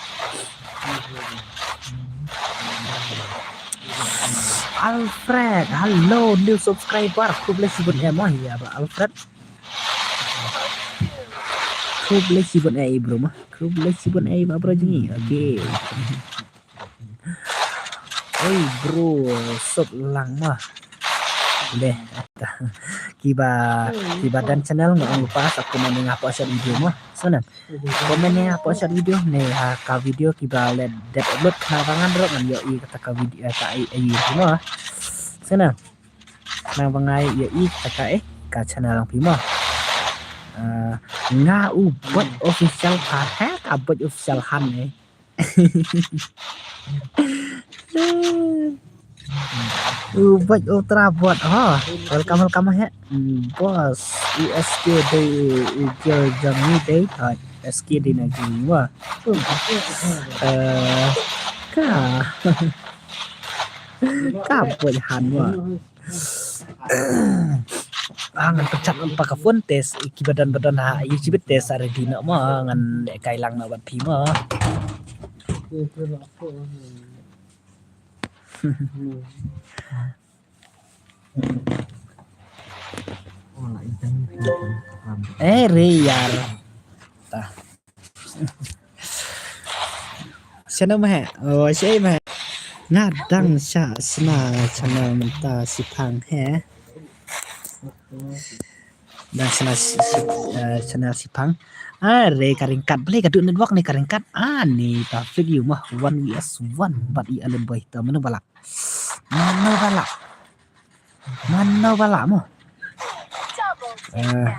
Alfred, hello, new subscriber. Khublei shibun eh mo, ïa ba Alfred. Khublei shibun eh bro mo. Khublei shibun eh ba bro jong ngi. Okay. Oi bro, sop lang mo. Deh. Kiba, kiba don channel nga ong lypa sa comment ïa nga hapoh short video mo. Sngewbha. Comment ïa nga hapoh short video ne ha ka video kiba la dep upload khnang ba ngan ruh ngan ïohi kata ka video, eh, ka ai, ai mo. Sngewbha. Khnang ba nga ïohi kata ka, eh, ka channel jong phi mo. Ah, nga u Bot Official ha, ha ka Bot Official han eh. U boj ultra bot ha. Welcome, welcome ha. Hmm, boss, U S K dei, U K jong ngi dei. Ha, U S K dei na jong ngi wa. Eh, ka. Ka boj han wa. Ah, ngan pynjah pa ka phone te, kiba don ba don ha, ïa shibit te sa ready noh mo, ngan leh kai lang noh bad phi mo. Eh, re yar. Ta. Channel ma he? Oh, shi ma he? Nga dang sha sna channel mynta shiphang he. Dang sna shi-, shi-, eh, channel shiphang. Are ka ryngkat, balei ka duk network ne ka ryngkat. Ani ta fit ïa u ma one V S one bad i Alan Boy ta, mano ba lah? Mano ba lah? Mano ba lah mo? Eh.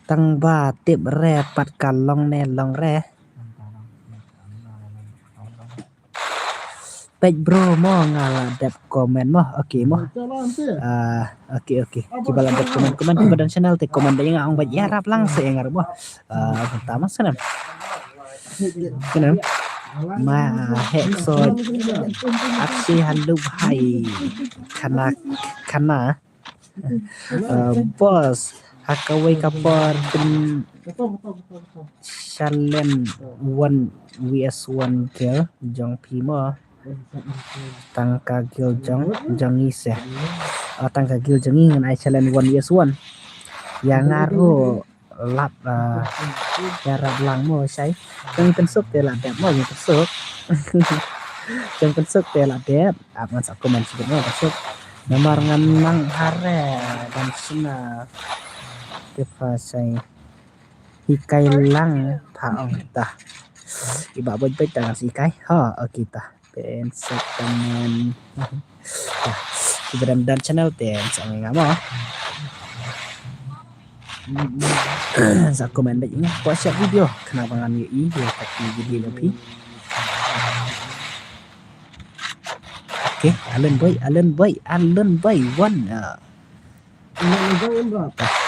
Tang ba tip re pat ka long ne long re. Peit bro mo, nga la dep comment mo. Okay mo. Ah, okay, okay. Kiba la dep comment, comment kiba don channel te comment da, nga ong ba ïarap lang sa ïa nga ruh mo. Ah, mynta mo sngewbha. Sngewbha. Ma, ah, heh soj. Aksi halu hai. Kana, kana. Ah, boss, ha kawei ka por pynshah lane one V S one kill jong phi mo. Tang ka guild jong, jong ngi se. Ah, tang ka guild jong ngi ngan ai challenge one V S one. Ïa nga ruh lap, ah, ïarap lang mo shai. Jong pynsuk te la dep mo, jong pynsuk. Jong pynsuk te la dep. Ap ngan sa comment shibit mo pynsuk. Namar ngan nang hare ban sna. Te pha shai. Hikai lang pha ong ta. Iba boj boj ta ngan sa hikai. Ha, okay ta. Pen sa comment. Iba dang don channel te sa ong nga mo. Sa comment bad nga kwah share video khnang ba ngan ïohi ïa ka video jong phi. Okay, Alan Boy, Alan Boy, Alan Boy, one. Ah.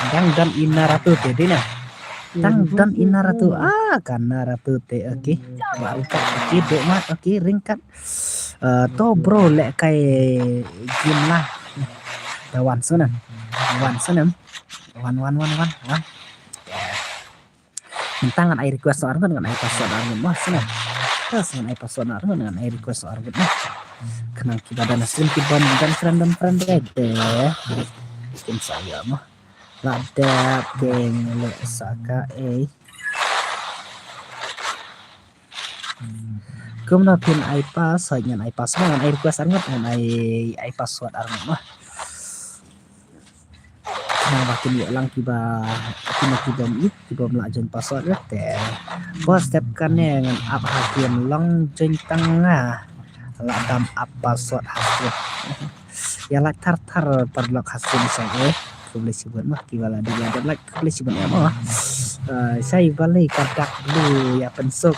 Dang don i Naruto te dei na. Dang don i Naruto. Ah, ka Naruto te, okay. Ba ryngkat, okay, duk mat, okay, ryngkat. Eh, to bro, leh kai game lah. Da wan snem. Wan snem. Wan, wan, wan, wan, wan. Mynta ngan ai request arngut, ngan ai password arngut mo, sngewbha. Terus ngan ai password arngut, ngan ai request arngut mo. Khnang kiba don stream, kiba don friend, don friend dei te. Kin sa ïa mo. La dep keng leh sa ka ei. Kumno phin ai pass, hooid ngan ai pass mo, ngan ai request arngut, ngan ai, ai password arngut mo. Nang ba kin ïoh lang kiba, kiba, kiba ym ïoh, kiba ym lah join password te. Boss, step kane ngan ap ha game, long join tang nga. Lah dam ap password ha game. Ïa like thar thar paralok ha stream shai eh. Khublei shibun mo, kiba la dep, la dep like, khublei shibun eh mo. Eh, shai balei ka Dark Blue ïa pynsuk.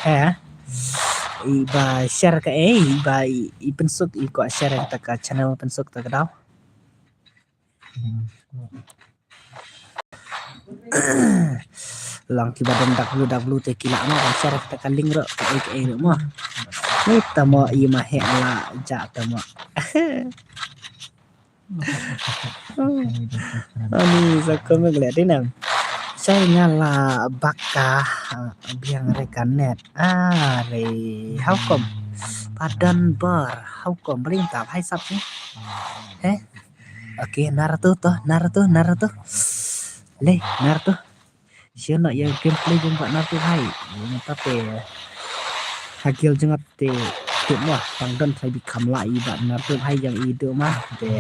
Eh. Iba share ka eh, iba i, i pynsuk, i kwah share kata ka channel pynsuk ta ka daw. Long kiba don Dark Blue, Dark Blue te ki lah mo ban share kata ka link ruh, ka ei ka ei ruh mo. Ni ta mo i ma heh la ja ta mo. Ani sa comment leh dei nam. Shai nga la bak ka, ah, biang re ka net. Are, how come? Pardon bor, how come? Bring ta hai sap ni. He? Okay, Naruto to, Naruto, Naruto. Le, Naruto. Sien na ïa gameplay jong ba Naruto hai. Ïa ta te. Ha guild jong nga te. Te mo, tang don trai bi kham la i ba Naruto hai jong i do ma. Te.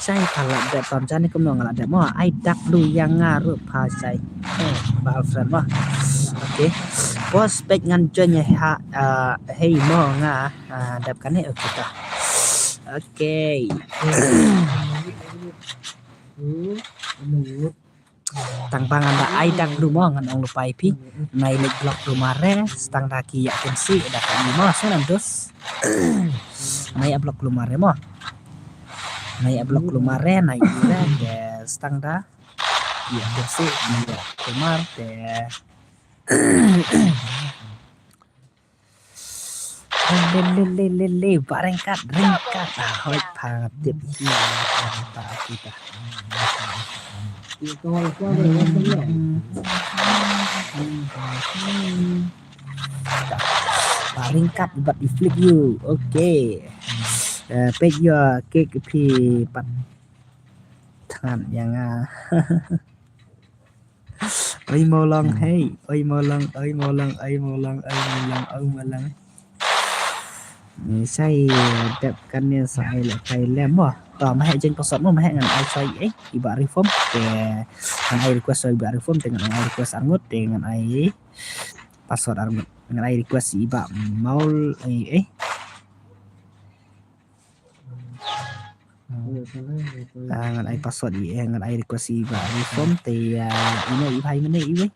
Shai pha la dep pam jani kumno nga la dep mo. Ai Dark Blue ïa nga ruh pha shai. Eh, ba friend mo. Okay. Boss, peit ngan join ïa ha, ah, hei mo nga, ah, dep kane, okay ta. Okay. Tang ba ngan da ai dak lu mo ngan ong lypa ïa phi. Nai leit block lu mare, tang da ki ïa kem si da ka mo sngewbha dos. Nai ïa block lu mare mo. Nai ïa block lu mare, nai ïa re, tang da. Ïa kem si, ïa kem mar te. Le, le, le, le, le, ba ryngkat, ryngkat. Ah, hoi, pa, tip. Ba, kita. Ba ryngkat, but you flick you. Okay. Eh, peit ïa kick phi pat. Than ïa nga. Oi mo long hei, oi mo long, oi mo long, oi mo long, oi mo long, oi mo long. Ni sai dep kane sa ai la kai lem mo. To ma heh jeng password mo, ma heh ngan ai sai eh, i ba reform te ngan ai request i ba reform te ngan ai request arngut te ngan ai password arngut. Ngan ai request i ba maul eh, eh. Ah, ngan ai password i eh, ngan ai request i ba reform te, ah, email i ba email i wei.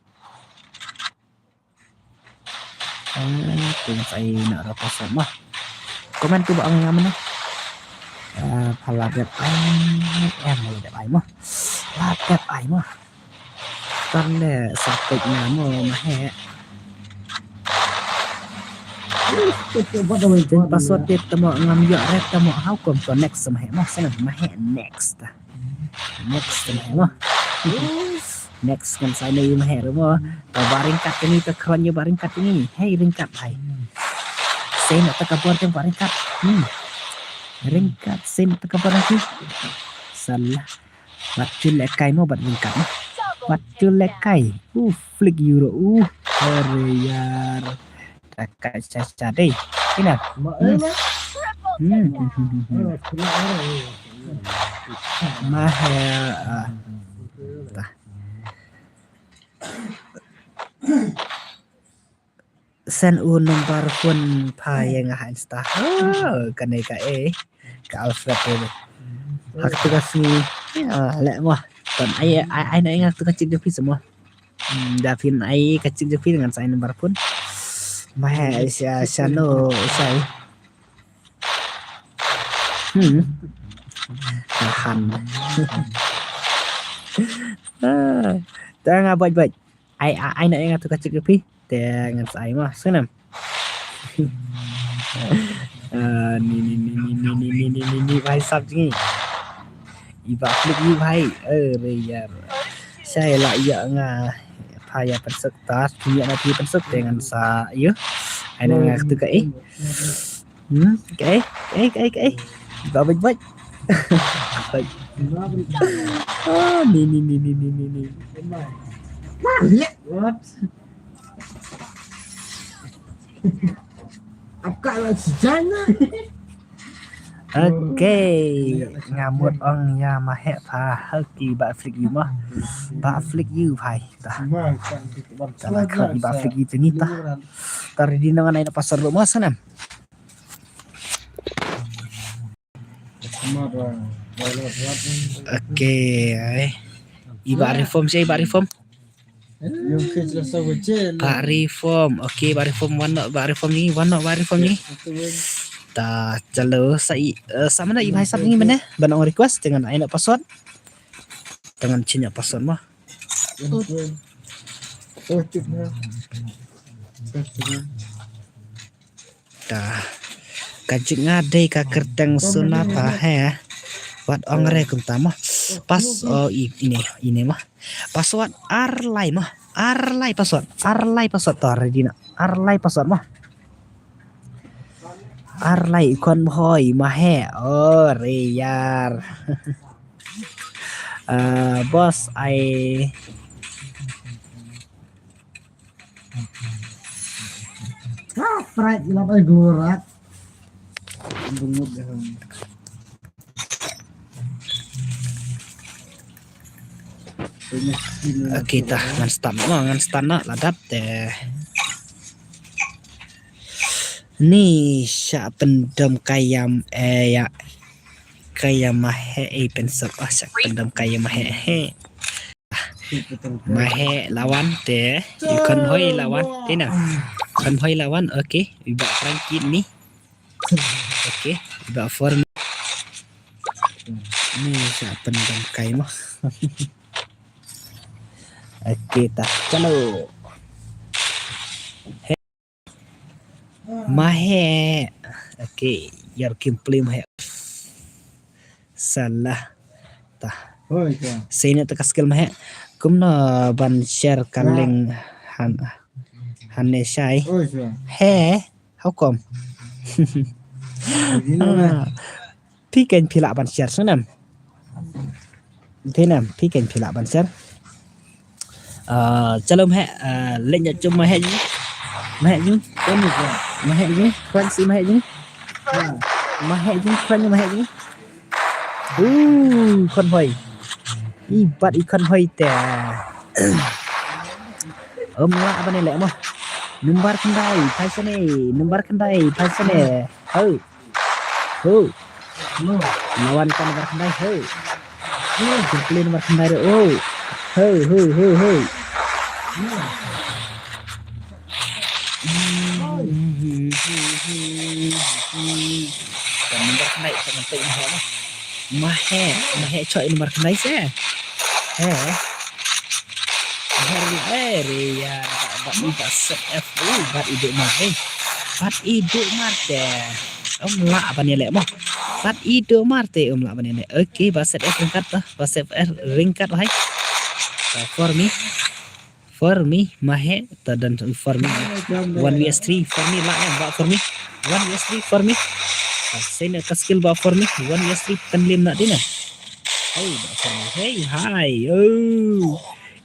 Ah, te ngan ai na ra password mo. Comment tu ba ang ngam na. Ah, phala dep ai, em, dep ai mo. Phala dep ai mo. Tan le sa peit nga mo ma heh. Jeng password te tamo ngam ïoh re tamo how come to next ma heh mo sa ma heh next. Next ma heh mo. Next kan sa ne ma heh mo. To ba ryngkat kini to kron ïa ba ryngkat kini. Hei ryngkat hai. Sen ta ka bor jeng ba ryngkat. Hmm. Ryngkat sen ta ka bor lagi. Salah. Wat ju lekai mo bat ryngkat mo. Wat ju lekai. Uh, flick euro. Uh, hore yar. Taka cha cha dei. Ina. Hmm. Hmm. Ma heh, ah. Ta. Send u number phone pha ïa nga ha Insta. Oh, kane ka eh. Ka Alfred eh. Ha katu ka sngi. Ah, leh mo. Ton ai ai ai na nga tu ka chik jong phi sa mo. Hmm, da phin ai ka chik jong phi ngan sa ai number phone. Ma heh sha sha no sha. Hmm. Tahan. Ah, ta nga bait bait. Ai ai ai na nga tu ka chik jong phi. Te ngan sa ai mo. Sngewbha. Ah, ni ni ni ni ni ni ni ni ni ni bhai sap jngi. I ba flick ïa u bhai. Are yar. Sa ïa la ïa nga pha ïa pynsuk ta, phi ïa na phi pynsuk te ngan sa ïa. Ai na nga tu ka eh. Hmm, ka eh, ka eh, ka eh, ka eh. Ba bait bait. Ah, ni ni ni ni ni ni ni. What? Apka la sejana. Okay, nga mut ong ïa ma heh pha ha ki ba flick ïa u mo. Ba flick ïa u bhai. Ta. Ta la khrap i ba flick ïa u jngi ta. Ta ready na nga nai na pasar ruh mo sa nam. Okay, ai. I ba reform sha, i ba reform. Ba reform. Okay, ba reform, wan noh ba reform ni, wan noh ba reform ni. Ta chalo sa i, eh, sa mana i bhai sap ni mane? Ban ong request te ngan ai noh password. Te ngan change noh password mo. Ta. Ka jingïadei ka kyrteng suna pha he. Wat ong re kumta mo. Pas, oh, i-, ine, ine mo. Password ar lai mo. Ar lai password. Ar lai password to ready na. Ar lai password mo. Ar lai kon hoi ma he. Oh, re yar. Ah, boss, ai. Ah, prai, ilap ai glorak. Okay, ta ngan start mo, ngan start na la dap te. Ni sha pyndom kayam eh ya. Kayam Mahek eh pynsok ah sha pyndom kayam Mahek he. Mahek lawan te. I Khonhoi lawan. Te na. Khonhoi lawan. Okay. Iba Frankie ni. Okay. Iba form. Ni sha pyndom kayam. Okay ta. Chalo. Mahek. Okay, yar kim plim Mahek. Salah. Ta. Hoi ka. Sene ta ka skill Mahek. Kumno ban share ka link han, hane shai. Hoi ka. He, how come? Phi kein phi lah ban share sngewbha. Phi nam, phi kein phi lah ban share. Ah, chalo Mahek, ah, leh nya chum Mahek jing. Mahek jing. Mahek jing. Kwan si Mahek jing. Mahek jing, kwan Mahek jing. Uh, Khonhoi. I bat i Khonhoi te. Ym lah ban leh mo. Number khyndai, phai shane. Number khyndai, phai shane. Hoi. Ho. Lawan ka number khyndai ho. Ho, jingkylli number khyndai ho. Ho, ho, ho, ho. Ka number khyndai ka number khyndai. Mahek, Mahek choi number khyndai se. He. Her, eh, re, ya, ba, ba, ba, set F, uh, bat i duk mar, eh. Bat i duk mar te. Ym lah ban ïaleh mo. Bat i duk mar te, ym lah ban ïaleh. Okay, ba set F ryngkat ta. Ba set F ryngkat, hai. Ta, for me. For me, Mahek, ta dan for me. One V S three, for me, lah, eh, ba for me. One V S three, for me. Ta, sene ka skill ba for me. One V S three, kan lim na dina. Hey, ba for me. Hey, hai. Oh.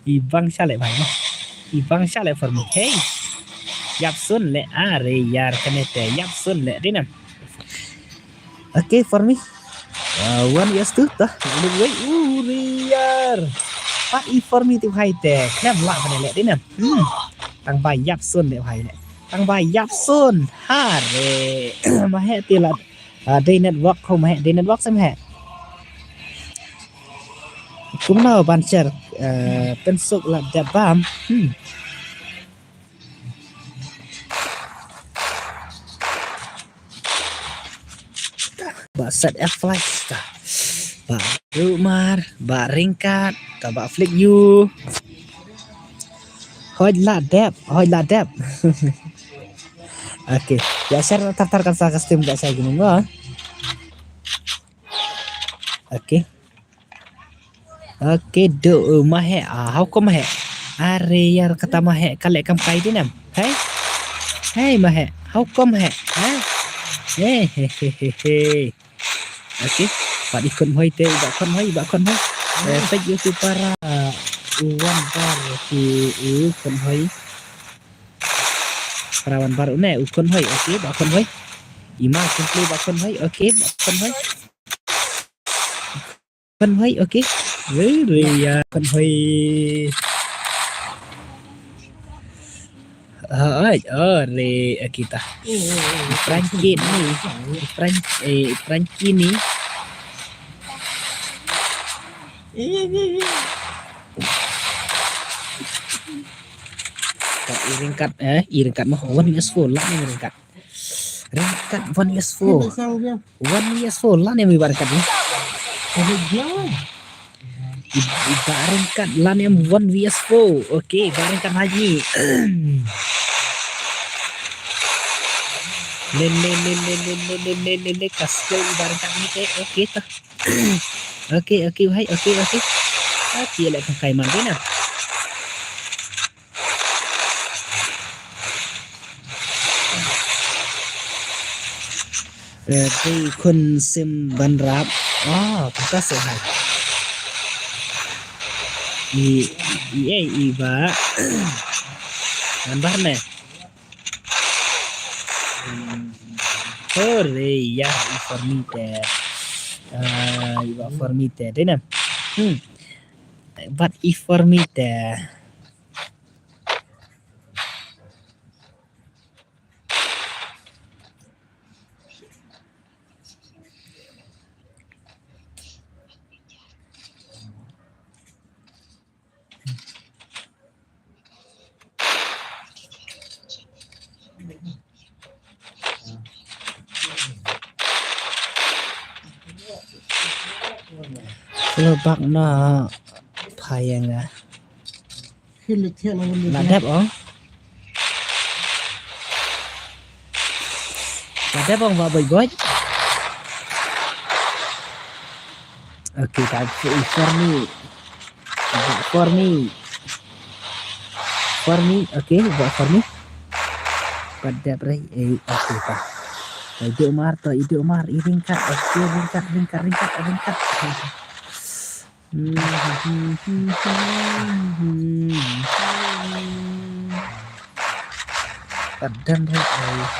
I bang sha leh bhai mo. I bang sha leh for me. Hey. Yap sun leh are yar kane te. Yap sun leh dinam. Okay, for me. Uh, one is two ta. Look wei u riyar. Pat i for me te bhai te. Khlem lah bane leh dinam. Hmm. Tang ba yap sun leh bhai leh. Tang ba yap sun. Hare. Mahek te la. Ah, dei network ko Mahek, dei network se Mahek. Kumno ban share, eh, pynsuk la dep bam. Hmm. Ba set F flash ta. Ba rumar, ba ryngkat, ta ba flick you. Hoi la dep, hoi la dep. Okay, ya share tar tar kan sa ka stream ka share gini ngo. Okay. Okay, do, uh, Mahek, ah, how come Mahek? Are yar kata Mahek, ka leh kam kai dinam. Hey? Hey Mahek, how come Mahek? Hey? Hey, hey, hey, hey, hey. Okay. Pat i Khonhoi te, i ba Khonhoi, i ba Khonhoi. Eh, thank you to para, uh, one bar, okay, u Khonhoi. Para one bar une, u Khonhoi, okay, ba Khonhoi. I ma Khonhoi, ba Khonhoi, okay, ba Khonhoi. Khonhoi, okay. Wei, wei, ya, Khonhoi. Hai, oh, re, okay ta. Frankie ni, Frank, eh, Frankie ni. Ka i ryngkat, eh, i ryngkat mo, one V S four lah ne ryngkat. Ryngkat one V S four. One V S four lah ne mi ba ryngkat ni. I, i ba ryngkat lah ne one V S four. Okay, ba ryngkat haji. Le, le, le, le, ka skill i ba ryngkat ni te. Okay ta. Okay, okay, hai, okay, okay. Okay, leh ka kai man dina. Eh, dei khun sim ban rap. Oh, ka se hai. I, i, eh, i ba. Ban bar ne. Hore, ya, i for me te. Ah, i ba for me te. Dei ne? Hmm. Bat i for me te. Lo bak na phayang ah. La dep ong. La dep ong ba boi boi. Okay, ta for me. Ba for me. For me, okay, ba for me. Ba dep rei, eh, okay, ta. Ta idu mar, ta idu mar, i ringkat, okay, ringkat, ringkat, ringkat, ringkat. Ba dep rei, eh.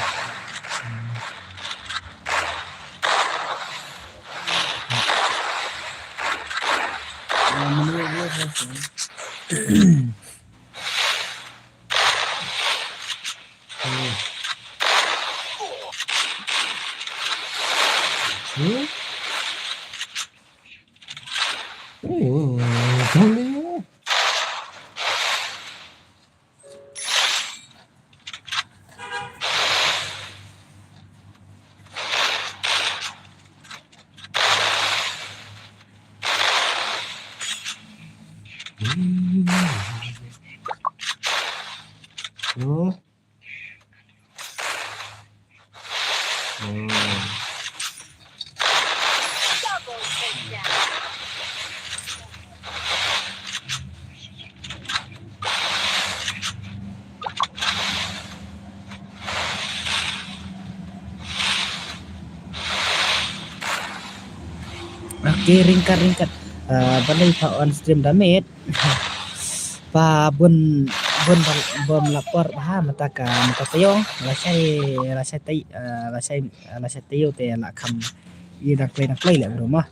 Okay, ringkat, ringkat. Ah, balei pha on stream da miet? Pha bun, bun bal-, bun lapor bha mynta ka, mynta taïew. Lashai, lashai tai, ah, lashai, lashai taïew te la kham i dang klei, dang klei leh bro ma.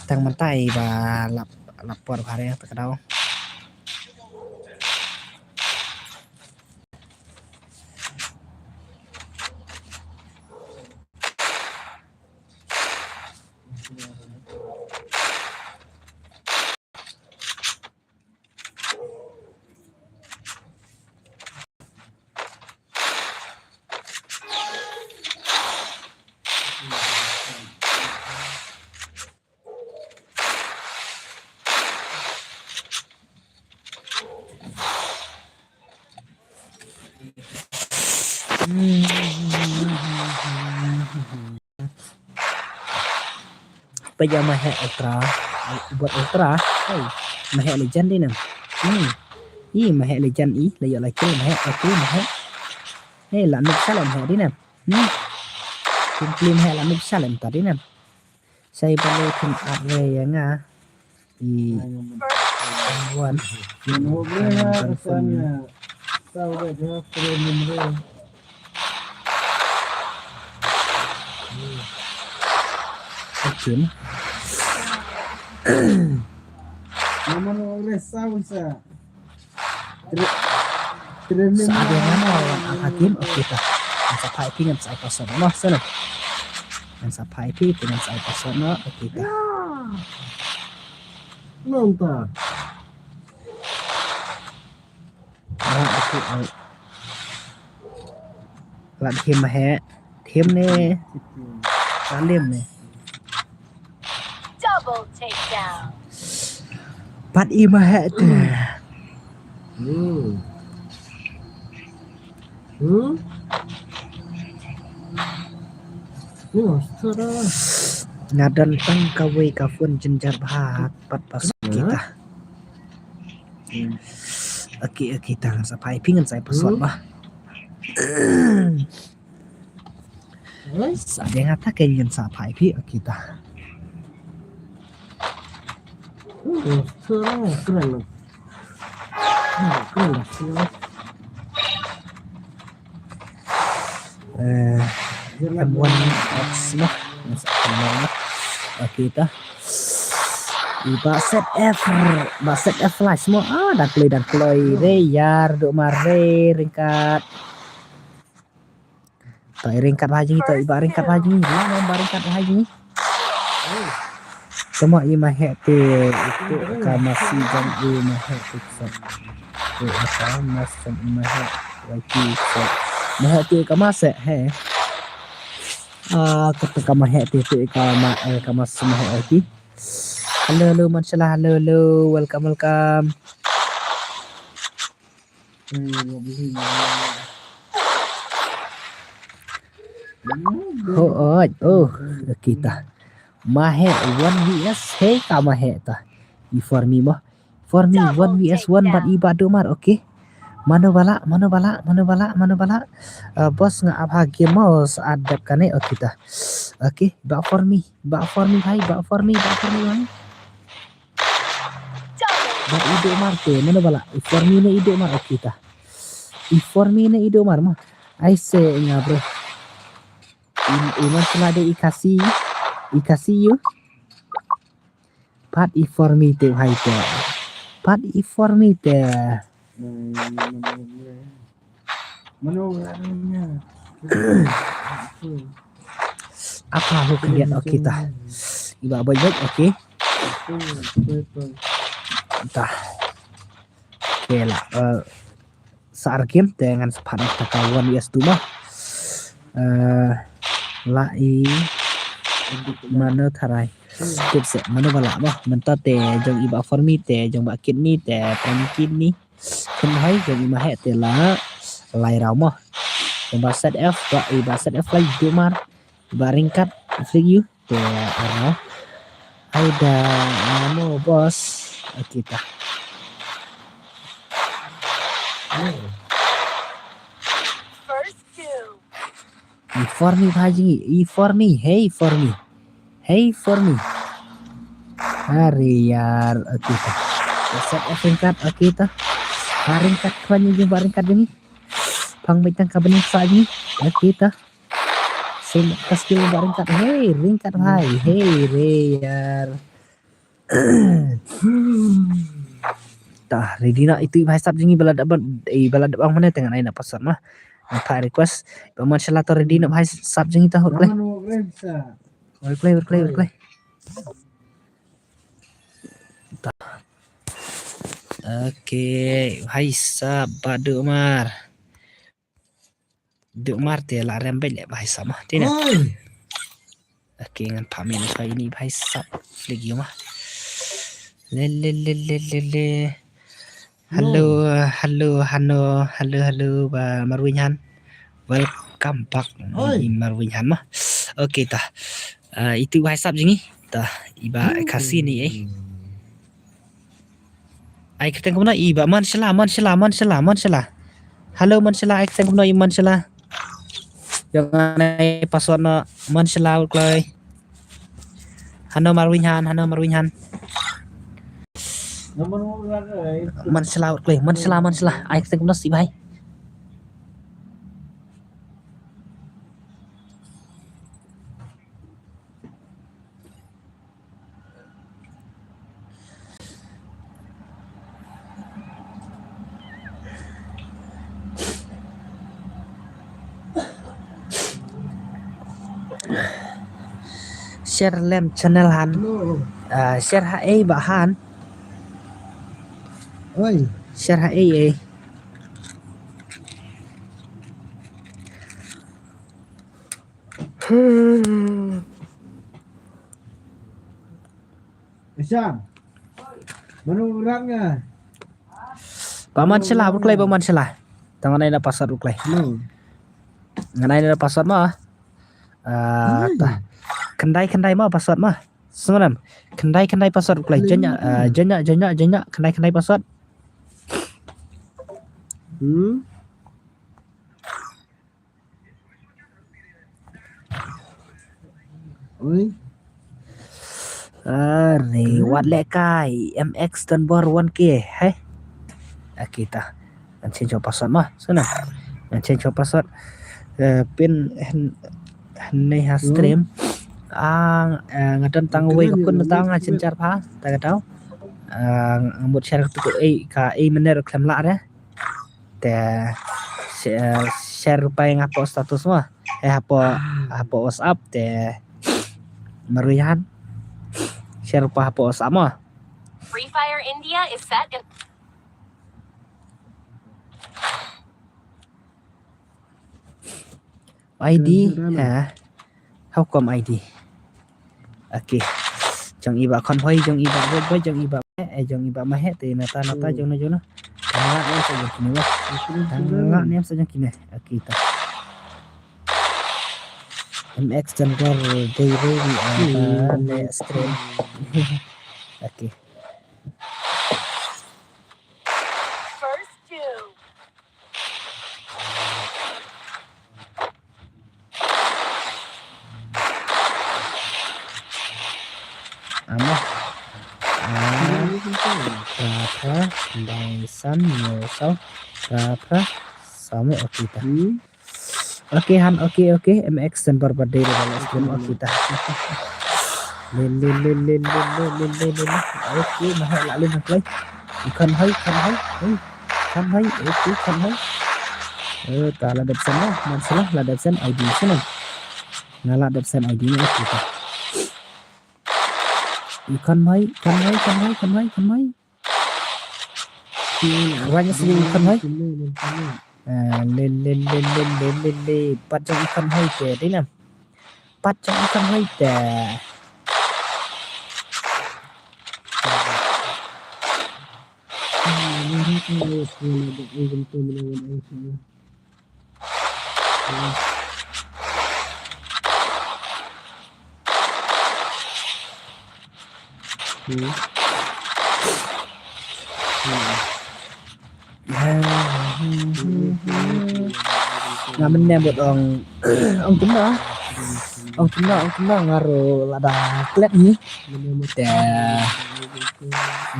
Tang mynta i ba lap-, lapor bha re ta ka daw. Peit ïa Mahek Ultra, buat Ultra, hey, Mahek Legend dei nam. Hmm. Ih, Mahek Legend ih, la ïoh la kill Mahek, okay, Mahek. Hey, la noob shalem Mahek dei nam. Hmm. Kim klim Mahek la noob shalem ta dei nam. Sai balei phin ap re ïa nga. I wan. Akin. Sa ada nama orang Hakim, okay ta. Ngan sa phai phi ngan sa ai password noh, sana. Ngan sa phai phi, ngan sa ai password noh, okay ta. Nonta. Ah, okay, ai. Lad him he. Him ne. Salim ne. Double takedown. Pat i Mahek te. Hmm. Hmm? Ni, Australia. Nga don tang kawei ka phone jynjar bha pat pas kita. Hmm. Okay, okay, ta ngan sa phai phi ngan sa ai password ba. Hmm? Sa dei nga ta ken ngan sa phai phi, okay ta. Hmm, Australia, Australia. Eh, M one X noh. Mas M one noh. Okay ta. I Ba Set F, Ba Set F Flash mo. Ah, dang kloi, dang kloi. Re ïar, duk mar re, ryngkat. Ta i ryngkat bha jong ngi, ta i Ba ryngkat bha jong ngi. Ïa, i Ba ryngkat bha jong ngi. Tama i Mahek te, itu ka masi jong i Mahek te, sa. Itu ka masi jong i Mahek. Wai ki se. Mahe ti ka ma se he. Ah, kata ka mahe ti ti ka ma, eh, ka ma se mahe wai ki. Hello, hello, man shala, hello, hello. Welcome, welcome. Ho, oi, oh, kita. Mahe one V S, hey, ka mahe ta. I for me mo. For me, one V S one, but i ba do mar, okay. Mano bala, mano bala, mano bala, mano bala. Uh, boss nga abha game mo, sa adap kane, okay ta. Okay, ba for me, ba for me, hai, ba for me, ba for me, hai. Ba i do mar te, mano bala. I for me ne i do mar, okay ta. I for me ne i do mar mo. Ai se nga bro. I, i man shala de i kasi, i kasi yu. Pat i for me te hai te. Pat i for me te. Apa ho kalian, okay ta. Iba boy boy, okay. Ta. Okay la. Uh, sa ar game te ngan sa phan ta ka one V S two ma. Eh, la i mano tharai. Tip se mano bala ma. Mynta te jong i ba for me te jong ba kit ni te pran kit ni. Kin hai jong i mahe te la lai rau ma. Jong ba set F ba i ba set F lai do mar. Ba ringkat flick you. Te ara. Ai da mano boss. Kita. First kill. I for me bhai jingi. I for me. Hey for me. Hey for me. Are yaar. Kita. Set F ringkat. Kita. Ba ringkat kwan jing ba ringkat jingi. Pang bit tang ka bening sa jingi. Kita. Sim ka skill ba ringkat. Hey, ringkat bhai. Hey, re yaar. Ta, ready na itu bhai sap jingi bala da ban, eh, bala da bang mana tengah ai na password ma. Apa request. Ba man shala to ready na bhai sap jingi ta hot kle. Hot kle, hot kle, hot kle. Ta. Okay, bhai sap ba do mar. Duk mar te la rem bel bhai sap ma. Tina. Oi. Okay, ngan pha min sa ini bhai sap. Flick you ma. Le le le le le le. Hello, hello, hello, hello, hello, ba Marwin Han. Welcome back. Oi. Marwin Han ma. Okay ta. Uh, itu bhai sap jingi. Ta, iba kasi ni eh. Ai kyrteng kumno i ba man shala, man shala, man shala, man shala. Hello man shala, ai kyrteng kumno i man shala. Jong ngan ai password no man shala ut kloi. Hano Marwin Han, hano Marwin Han. Man shala ut kloi, man shala, man shala. Ai kyrteng kumno si bhai. Share lem channel han. Hello. Ah, share ha ei ba han. Oi. Share ha ei ei. Isang. Manu rang nga. Ba man shala, buklai ba man shala. Tang ngan ai na password buklai. Hello. Ngan ai na password ma. Ah, ta. Kendai kendai ma password ma. Semalam. Kendai kendai password buklai. Jonya, ah, jonya, jonya, jonya. Kendai kendai password. Hmm. Oi. Are, wat leh kai, M X Don Bor one K, hai. Aki ta. Ngan change password ma, sana. Ngan change password. Eh, pin hen, hen nei ha stream. Ang, eh, nga don tang wei ka pun tang nga change pha, ta ka tau. Eh, nga mut share ka tu ei, ka ei mener klem lah re. Te share rupai nga hapoh status mo. Eh hapoh hapoh WhatsApp te Marian. Share rupai hapoh WhatsApp mo. Free Fire India is set in. I D, ha. How come I D? Okay. Jong i Bah Khonhoi, jong i Bah Boi, jong i Bah Mah, eh, jong i Bah Mah, te nata, nata, jong no, jong no. Tang la ne sa jong kine, wah. Tang la ne sa jong kine. Okay, ta. M X Chandor, dei, dei, dei, ah, ne screen. Okay. First two. Amo. Ah, phra phra, bai san, hynñiew saw, phra phra, saw hynñiew, okay ta. Hmm. Okay, han, okay, okay. M X Chandor ba dei ruh ba la stream, okay ta. Le, le, le. Okay, ma ha la leh hangtai. Khonhoi, Khonhoi. Hey, Khonhoi, okay, Khonhoi. Eh, ta la dep send, man sala, la dep send I D sala. Nga la dep send I D ne, okay ta. Khonhoi, Khonhoi, Khonhoi, Khonhoi, Khonhoi. Rwai sha i Khonhoi. Ah, le, le, le. Pat jong i Khonhoi te, dei nam. Pat jong i Khonhoi te. Hmm. Hmm. Nga mynne bad ong, ong kumno, ong kumno, ong kumno, nga ruh lada klet ni. Te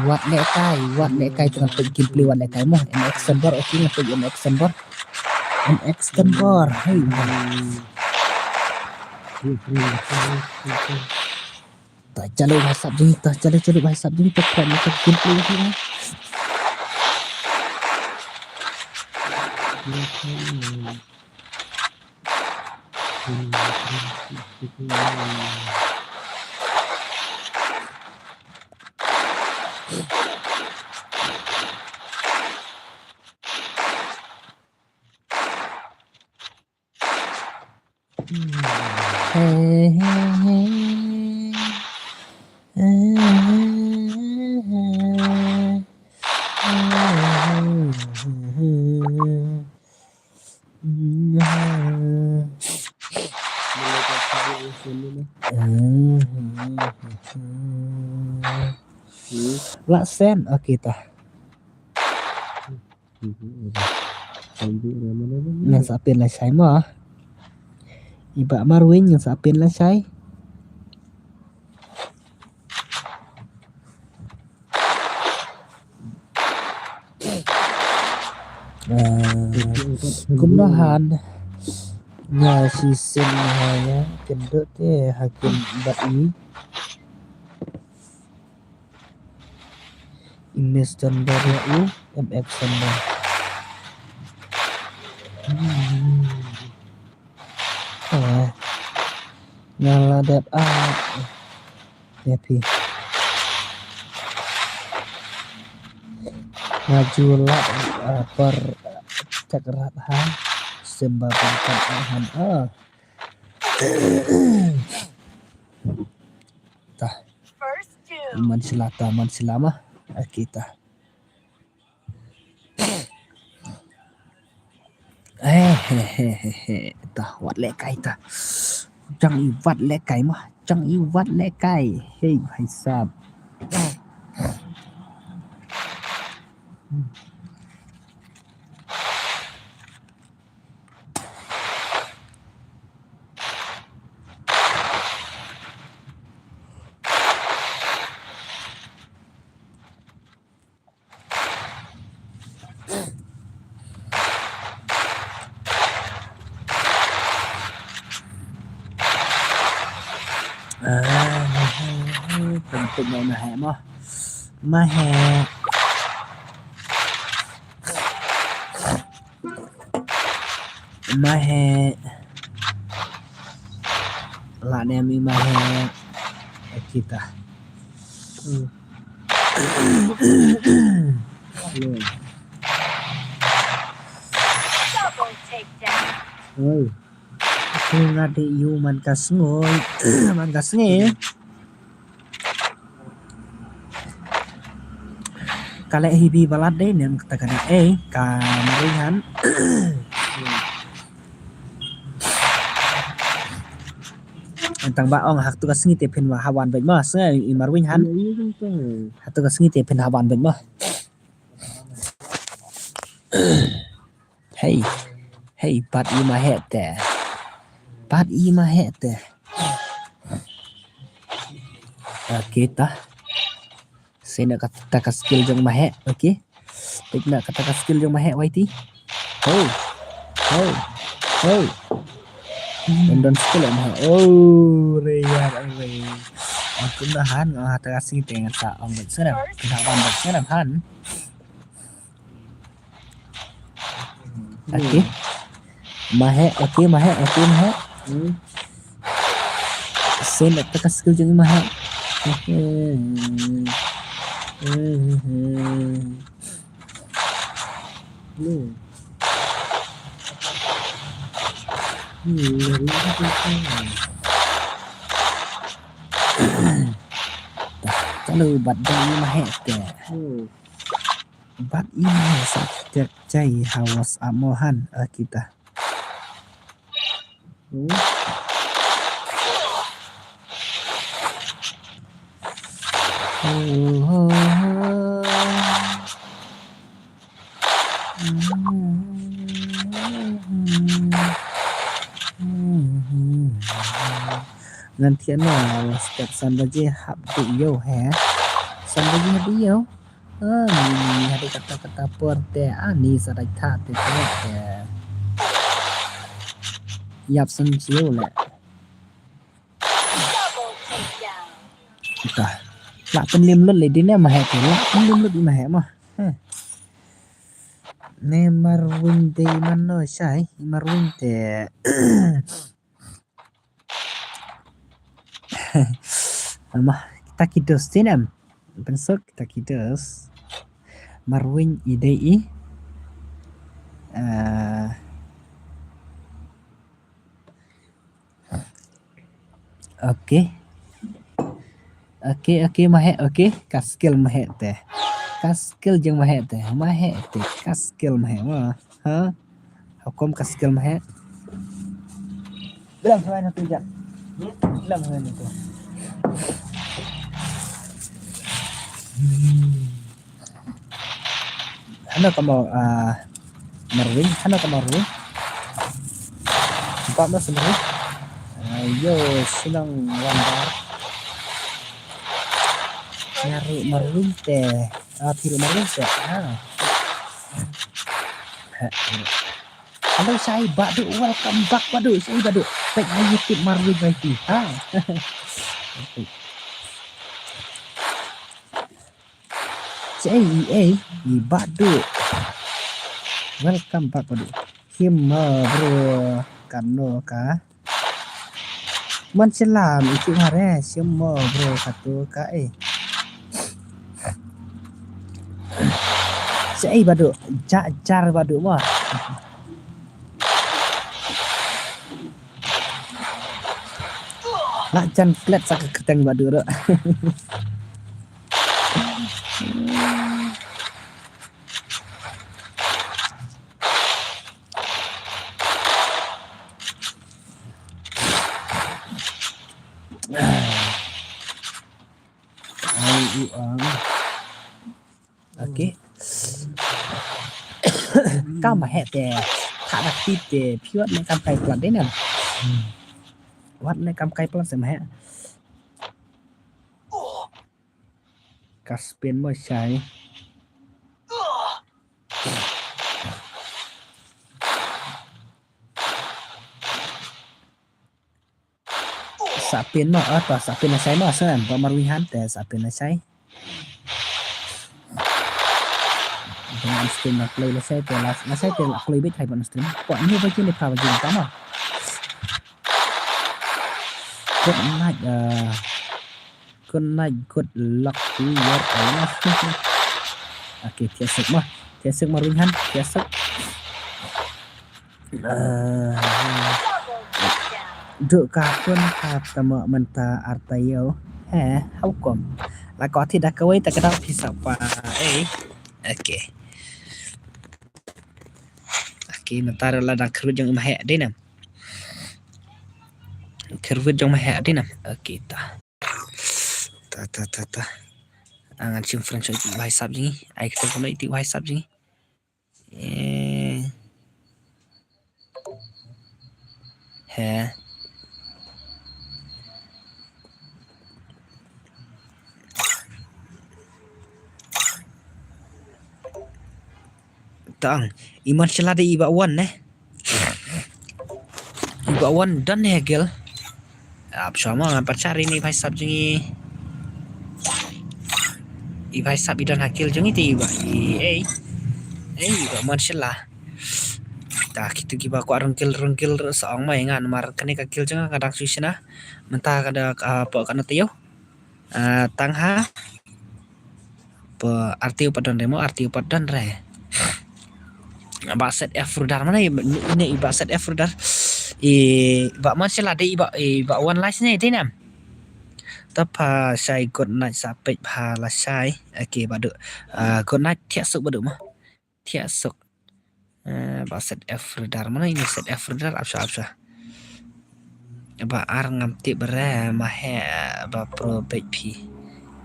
wat lehkai, wat lehkai, te ngan peit gameplay wat lehkai mo. M X Chandor, okay, ngan peit M X Chandor. M X Chandor, hey. Ta chalu ba sap jing, ta chalu, chalu ba sap jing, ta pran ni ta gameplay ni. La send, okay ta. Ngan sa pyn lashai mo. I Bah Marwin ngan sa pyn lashai. Ah, kumno han. Nga shisien ha ïa kynduh te ha kin bat i. Mister Chandor ïa u, M X Chandor. Hmm. Eh. Nga la dep, ah. Ïa phi. Nga ju la, ah, par, ah, check rat ha. Simba ban kan, ah, han, ah. Ta. Man sila ta, man sila ma. Okay ta. Eh, he, he, he, he. Ta, wat lehkai ta. Jang i wat lehkai ma. Jang i wat lehkai. Hey, bhai sahab. Ah, pynpynno ma heh mo. Ma heh. Ma heh. La ne mi ma heh. Kita. Hmm. Double takedown. Oi. Nga dei ïu man ka sngi. Man ka sngi. Ka leh hi bi balat dei ne em kata ka dei. Eh, ka Marwin han. Tang ba ong ha katu ka sngi te phin wa ha wan bad ma sngi i Marwin han. Ha katu ka sngi te phin ha wan bad ma. Hey, hey, bat i ma heh te. Bat i ma heh te. Okay, ta. Sien na kata ka skill jong ma heh, okay. Peit na kata ka skill jong ma heh, Y T. Hey, hey, hey. Don skill ma heh. Oh, re yar, re. Aku nahan nga ha ta ka sngi te ngan sa ong bad sngewbha. Kena ban bad sngewbha han. Okay. Ma heh, okay, ma heh, okay, ma heh. Hmm. Sien na kata ka skill jong ma heh. Hmm. Hmm. Chalo, bat dei ma heh te. Hmm. Bat i ma heh sa tek jai ha WhatsApp mo han, eh, kita. Hmm. Ngan thiah na step san baje hap dei ïew he. San baje hap dei ïew. Ah, ni, ni, hadi kata, kata por te, ah, ni sa dai tha te, te, te. Ïap san chiu le. Kita. La pynlim lut le dine ma heh te, la pynlim lut ma heh ma. Heh. Ne Marwin dei mano shai, Marwin te. Ama, kita ki dos tinem. Pensok kita ki dos. Marwin i dei i. Ah. Okay. Okay, okay, ma heh, okay. Ka skill ma heh te. Ka skill jong ma heh te. Ma heh te. Ka skill ma heh ma. Ha? Hukum ka skill ma heh. Bilang sa na tu jap. Bilang sa na tu. Hmm. Hano ka Mar-, ah, Marwin, hano ka Marwin. Bap na sendiri. Ayo, senang wan bar. Nyari Marwin te. Ah, phi ruh Marwin te. Ah. Ha, ha. Hello, Shai Badu. Welcome back, Badu. Shai Badu. Peit ha YouTube Marwin lagi. Ha. Shai, eh, i Badu. Welcome back, Badu. Him, uh, bro, kano ka. Man selam, itu hare, semua bro, katu ka, eh. Shai Badu, ja-, jar Badu ma. La jan klet sa ka kyrteng Badu ro. Ai, u, um. Okay. Kam heh te. Tha dak ti te. Phi wat ne kam kai plat de na. Wat ne kam kai plat se ma heh. Ka spin mo shai. Sa pin ma, ah, ta sa pin na shai ma, sa ba Marwin han te sa pin na shai. Dengan stream na play la shai te la, la shai te la play bit hai ban stream. Ko ni ba jin ni pa ba jin ta ma. Good night, uh, good night, good luck to your all. Okay, thiah suk ma. Thiah suk Marwin han, thiah suk. Uh, Duk ka khun hap tama mynta arta ïew. He, how come? La ko ti da kawei ta ka dau pisa pa. Eh. Okay. Okay, mynta la dang kyrwit jong ma he dei nam. Kyrwit jong ma he dei nam. Okay, ta. Ta, ta, ta, ta. Ngan shim friend shot ïa i ba ïasap jong ngi. Ai kata kumno ïa i ba ïasap jong ngi. Eh. He. Tang, i man shala dei i ba wan ne. I ba wan don ne gel. Ap shwa ma ngan pynshah ri ne i ba ïasap jong i. I ba ïasap i don ha kill jong i te i ba i ei. Ei, i ba man shala. Ta kitu ki ba kwah rung kill, rung kill sa ong ma i ngan mar kane ka kill jong nga ka dang shu shna. Mynta ka da ka po ka na te ïew. Ah, tang ha. Pa arti upat don re mo, arti upat don re. Ba set F rudar mana i, i, i ba set F rudar. I ba man shala dei i ba, i ba one life ne dei nam. Ta pa shai good night sa peit ba la shai. Okay, ba duk. Ah, good night thiah suk ba duk mo. Thiah suk. Eh, ba set F rudar mana ini set F rudar ap shwa, ap shwa. Ba ar ngam tip re ma he ba pro beit phi.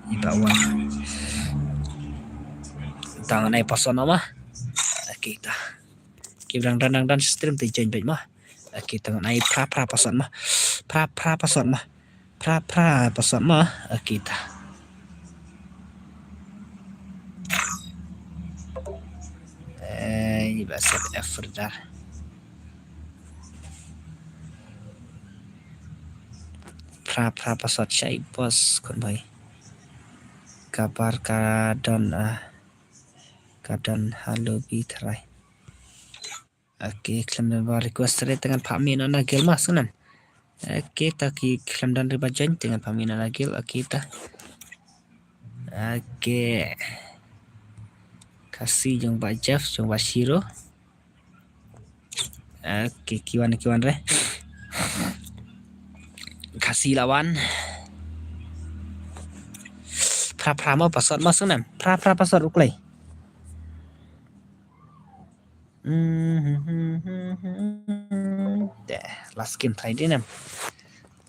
Ni ba wan. Tang nai pason ma. Aki ta. Ki dang dang dang dang stream te join beit ma. Aki tang nai pra pra pason ma. Pra pra pason ma. Pra pra pason ma. Aki ta. Eh, i ba set F rudar. Pra pra pasot shai bos kon bai. Kabar ka don, ah, ka don halo bi trai. Okay, khlem don ba request re te ngan phah mih noh na guild ma sngewnan. Okay, ta ki khlem don re ba join te ngan phah mih noh na guild. Okay, ta. Okay. Khasi jong ba Jeff, jong ba Shiro. Okay, ki wan, ki wan re. Khasi la wan. Pra pra ma pasot ma sngewnan. Pra pra pasot u klei. Te, last game try dei nam.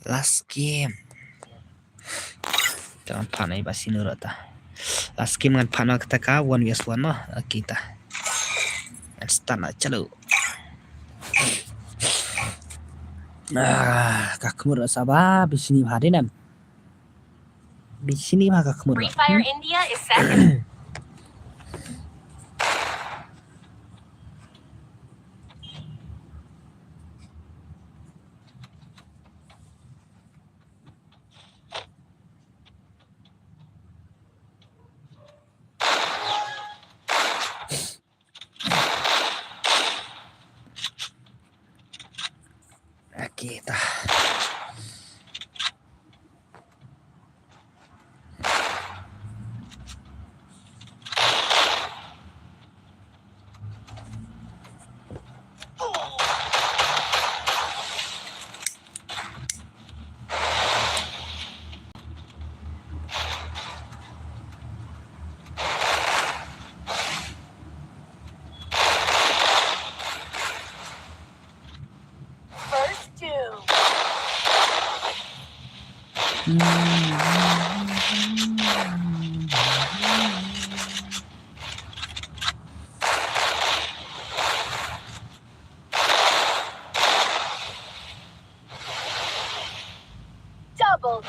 Last game. Te ngan phah na i ba sino rata. Last game ngan phah na kata ka one versus one ma. Okay ta. Ngan start na, chalo. Ah, ka khmur sa ba, bishni bha dei nam. Bishni bha ka khmur. Free Fire India is second. Okay, ta. First two. Double.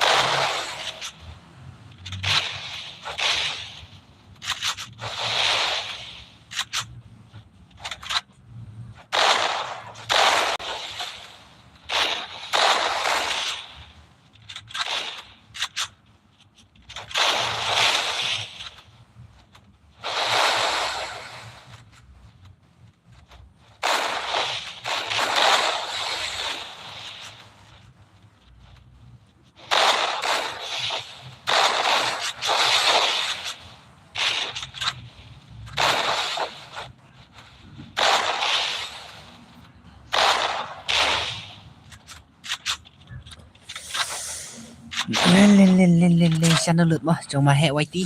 Len len len len len len, sha na lut mo jong Maheh Y T.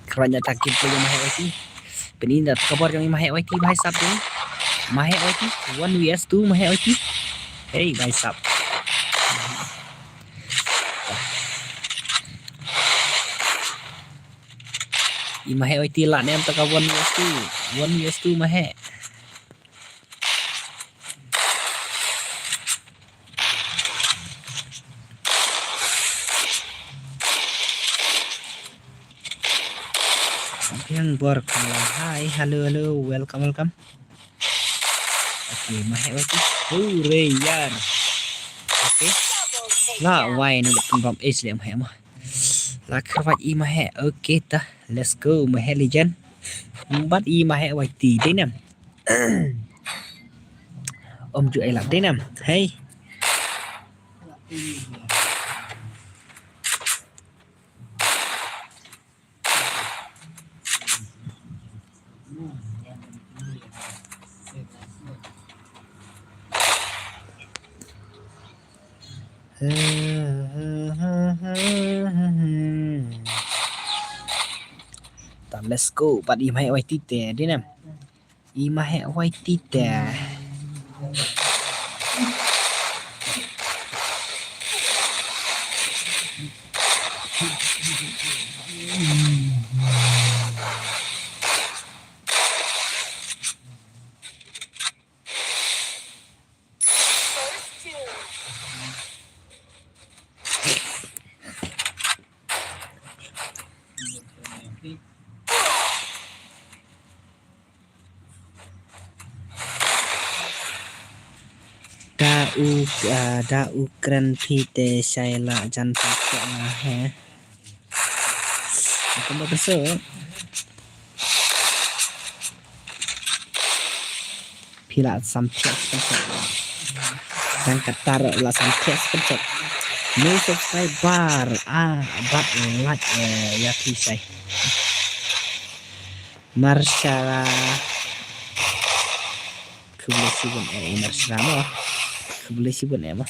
Kren ïa ta ki plu jong Maheh Y T. Pynïn da ka bor jong i Maheh Y T, bhai sap jong i. Maheh Y T, one V S two Maheh Y T. Hey, bhai sap. I Maheh Y T lah ne em ta ka one V S two. One V S two Maheh. Biang bor kala. Hi, hello, hello, welcome, welcome. Okay, Maheh Y T. Hooray, yar. Okay. La wai na pynbam age le Maheh mo. La kharwat i Maheh. Okay ta. Let's go, Maheh legend. Bad i Maheh Y T dei ne em. Ym ju ai lad dei ne em. Hey. Ta, let's go. Bad i Maheh Y T te dei ne em. I Maheh Y T te. Da u, ah, da u kren phi te shai la jan phi te na he. Kumba ka so. Phi la samthiah spencer. Tang kata ruh la samthiah spencer. New subscriber. Ah, bad like, eh, ïa phi shai. Marshara. Khublei shibun eh, Marshara mo. Khublei shibun eh mo.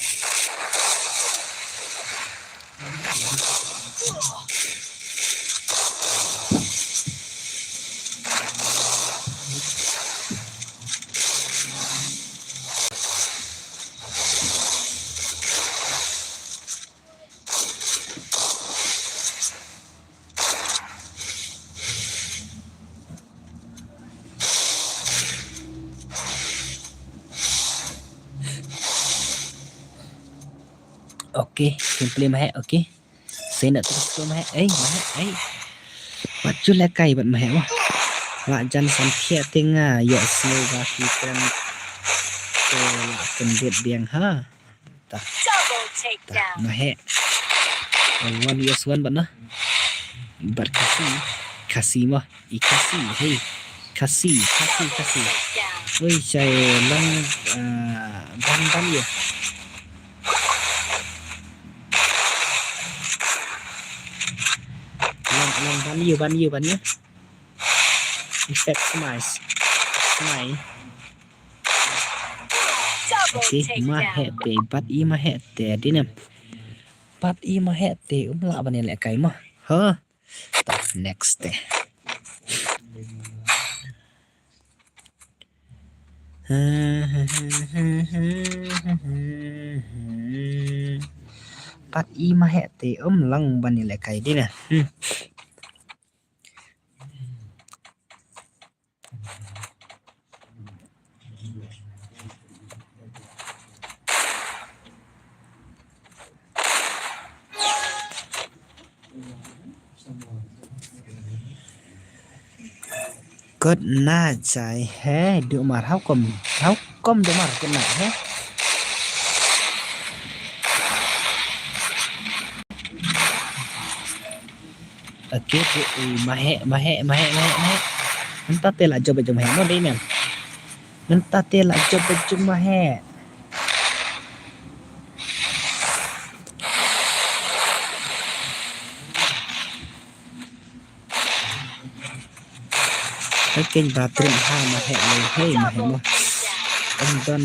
Okay, simply Maheh, okay. Sena tu tu Maheh, eh, Maheh, eh. Pat ju lehkai bad Maheh wah. Lah jan samthiah te nga ïoh snow ba ki kren. Te lah kyndit biang ha. Ta. Double takedown. Maheh. One V S one bad na. Bad Khasi. Khasi mo. I Khasi. Hey. Khasi. Khasi. Khasi. Oi, shai long, ah, ban ban ïa. Long, long ban ïa, ban ïa, ban ïa. Effect smash. Smash. Okay, Maheh te, bad i Maheh te, dei ne em. Bad i Maheh te, um lah ban ïalehkai mo. Ha? Ta, next te. Bad i Maheh te, um lah ban ïalehkai, dei ne. Hmm. Good night, Sai. Hey, Dumar, how come? How come Dumar? Good night, hey? Okay, tu, eh, Maheh, Maheh, Maheh, Maheh, Maheh. Mynta te la jop jong Maheh mo dei ne em. Mynta te la jop jong Maheh. Okay, bathroom ha Maheh le, hey Maheh mo. Em don.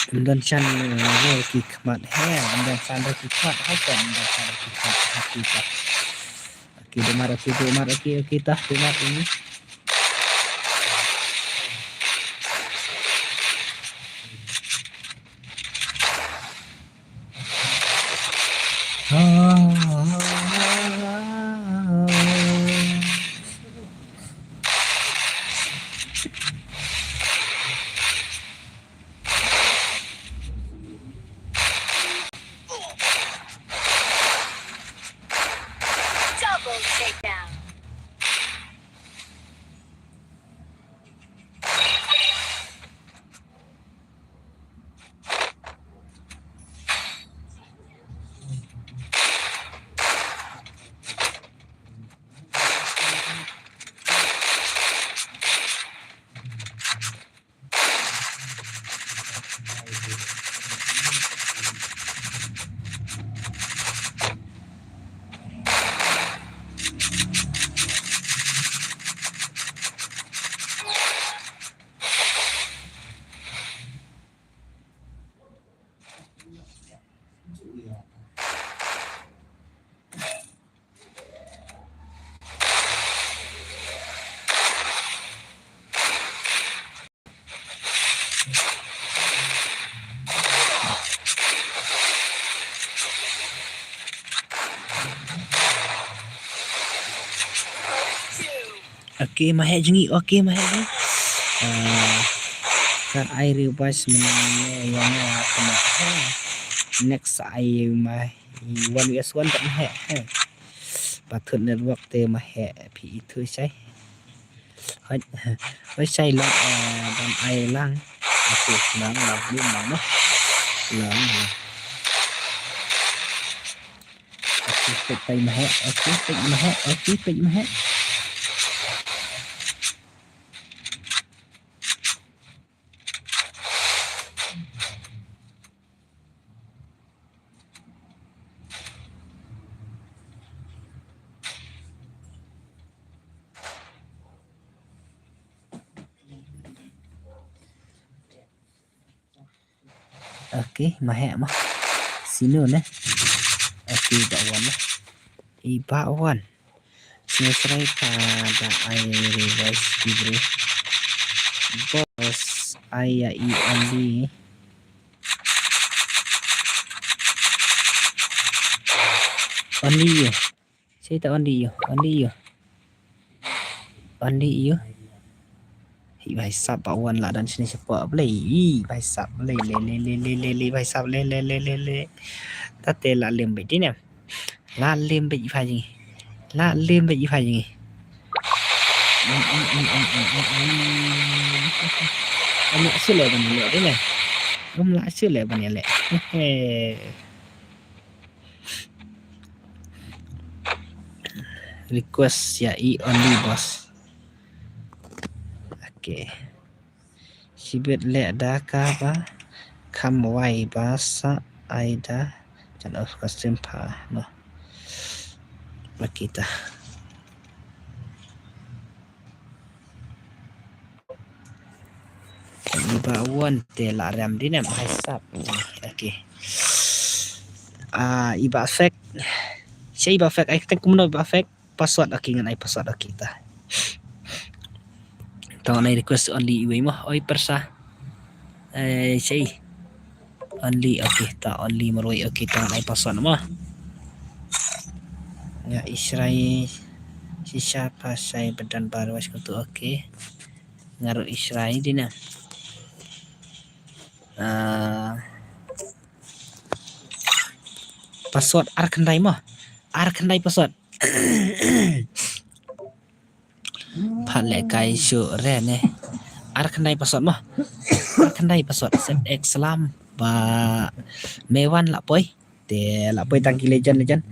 Ym don shan re ki khmat he, ym don shan re ki khmat, ha ko ym don shan re ki khmat, ha ki ta. Ki dei mar ki dei mar ki ki ta, dei mar ini. Double takedown. Okay, ma heh jong ngi, okay, ma heh jong ngi. Ah, ka ai revise mynne ïa nga kane. Next ai ma one versus one ka ma heh. Ba thut network te ma heh phi ithuh shai. Hoi, hoi shai lang, eh, ban ai lang. Okay, lang, lang, lang, lang, no. Lang, lang. Okay, peit, peit ma heh. Okay, peit ma heh. Okay, peit ma heh. Okay, ma heh ma. Sino ne? Okay, ba wan ne. I ba wan. Sino srai pa da ai revise ki bro. Boss ai ya i only. Only you. Sai ta only you, only you. Only you. Hi bhai sab ba wan la dan sini sepa play. Hi bhai sab play le le le le le le bhai sab le le le le le. Ta te la lem bit ne. La lem bit bhai jing. La lem bit bhai jing. Am la sile ban le ne. Am la sile ban le. Request ya i only boss. Okay. Shibit leh da kaba kham wai ba sa ai da jan of custom pa no. Makita. Iba wan te la rem di nem hai sap. Okay. Ah, iba fake. Sai iba fake ai kata kumno iba fake. Password okay ngan ai password okay ta. Tang nai request only iwei mo oi persa. Eh, sai. Only okay ta only marwei okay tang nai password mo. Nga israi shisha pa sai bedan baru was kutu okay. Ngaru israi dina. Ah, password ar khandai mo. Ar khandai password. Phat le kai shu re ne. Ar khandai password mo. Ar khandai password. Set X salam ba mewan la poi. Te la poi tang ki legend legend.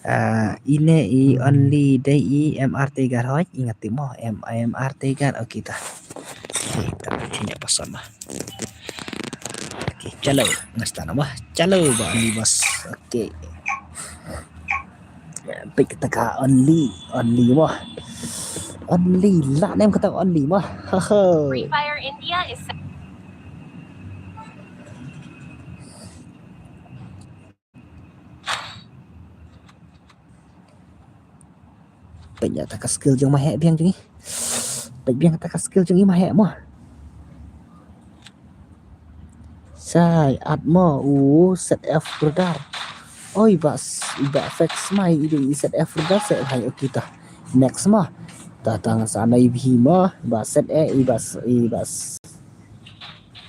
Ah, ine i only dei i M R Tiger hoi, ingat ti mo, M, M R Tiger, okay ta. Okay, ta sini password mo. Okay, chalo, ngas ta nama, chalo ba only boss. Okay. Pick ta ka only, only mo. Only, la nem kata only mo. Free Fire India is. Peit ïa kata ka skill jong Maheh biang jong ngi. Peit biang kata ka skill jong ngi Maheh mo. Sai, at mo u set F brother. Oi, bas, i ba fake smai, i ba i set F brother, set hai, okay ta. Next mo. Ta tang sa na i bi mo, ba set e, i bas, i bas.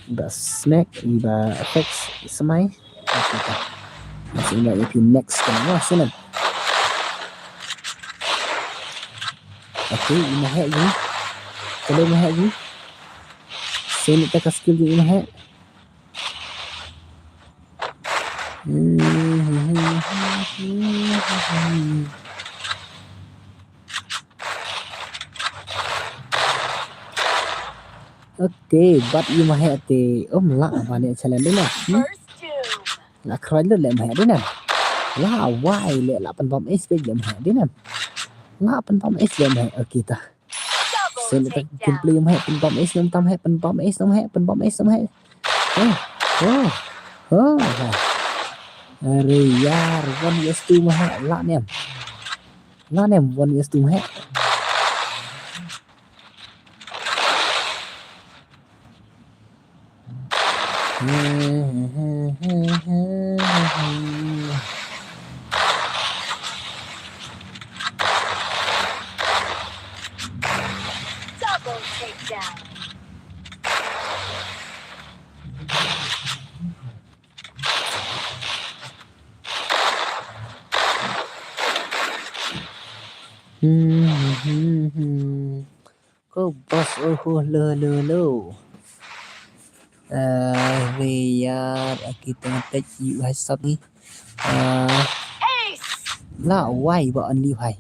I ba smack, i ba fake smai. Okay ta. Masih ingat i next kan mo, sini. Okay, i Maheh ni. Kalau i Maheh ni. Sini ta ka skill i Maheh. Okay, bad i Maheh te, um, la ba ne challenge dei na. Hmm? La khroi lut le Maheh dei na. La wai le la pynbam ace beit le Maheh dei na. La pynbam ace le Maheh, okay ta. Sini ta gameplay Maheh, pynbam ace, pynbam ace, pynbam ace, pynbam ace, pynbam ace. Oh, oh, oh. Are yaar, one versus two Maheh, la nem. La nem, one versus two Maheh. Double takedown. Hmm, hmm, hmm, hmm. Ko bas, oh, oh, lo, lo, lo. Eh, we are, eh, kita ngetek, you have something. Eh, la wai ba only wai.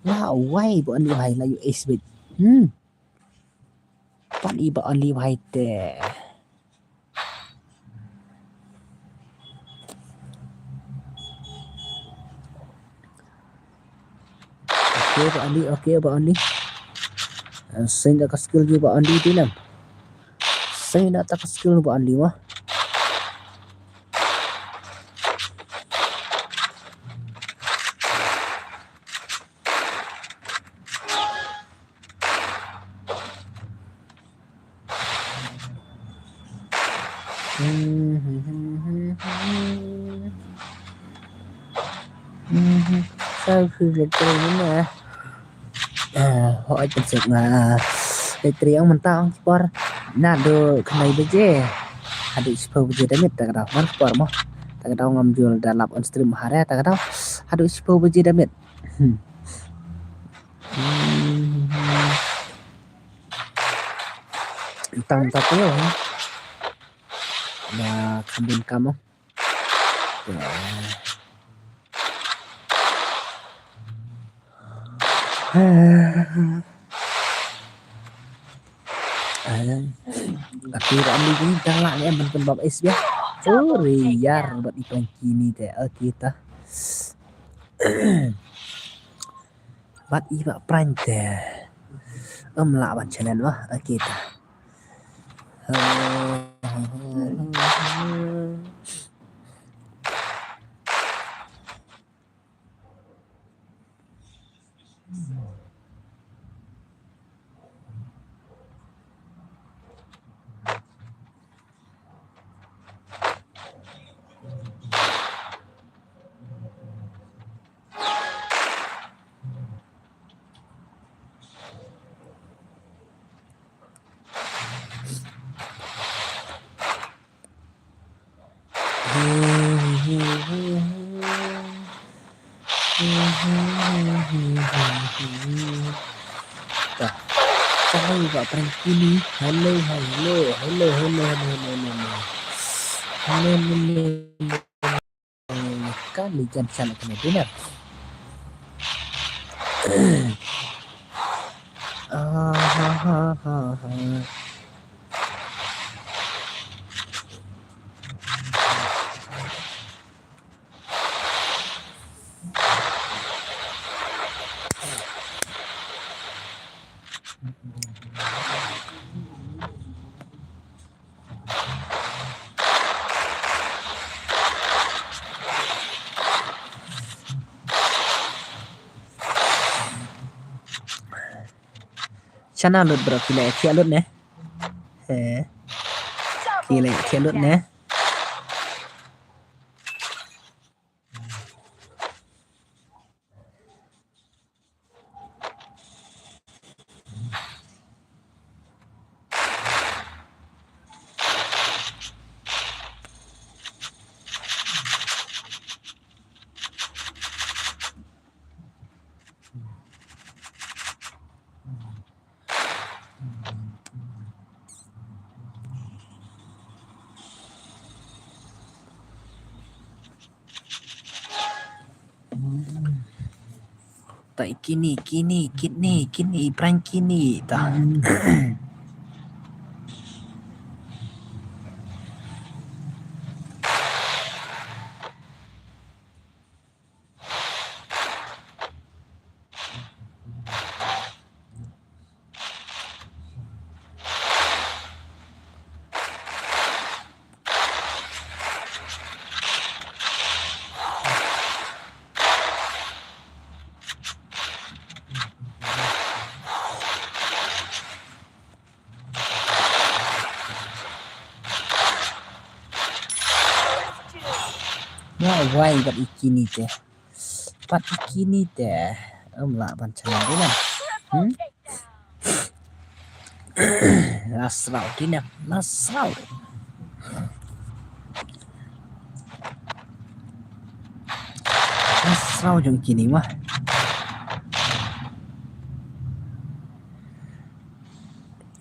La wai ba only wai, la you ace beit. Hmm. Pan i ba only wai te. Okay, ba only, okay, ba only. Eh, sing da ka skill ji ba only dinam. Sing da ta ka skill ba only ma. Sa phi le tre ni na. Ah, hooid, pynsuk nga. Le tre ong mynta ong ki por. Naduh khyndai baje haduh shiphew baje da miet, ta ka daw. Mar ki por mo. Ta ka daw ngam ju da lap on stream ha re, ta ka daw. Haduh shiphew baje da miet. Hmm. Tang ta teo, ha. Ba kham bun kam, oh. Ya. Ayan. Aku rak ambil ni, dah lah ni, aman pun bab es dia. Oh, riyar buat ikan kini teh. Okey, tah. Bad i ba prank te. Em lah ban challenge wah. Okey ta. Tah. Tah, ba prank kini. Hello, hello, hello. Hello, hello. Kali jan chan kena dinner. Ah, ha, ha, ha, ha. Kana lut bro, ki la ïathiah lut ne? He. Ki la ïathiah lut ne? Ta i kini, kini, kini, kini, prank kini ta. Nga wai bad i kini te. Bad i kini te. Em lah ban channel dei lah. Hmm? Nasrau kini, nasrau. Nasrau jong kini mah.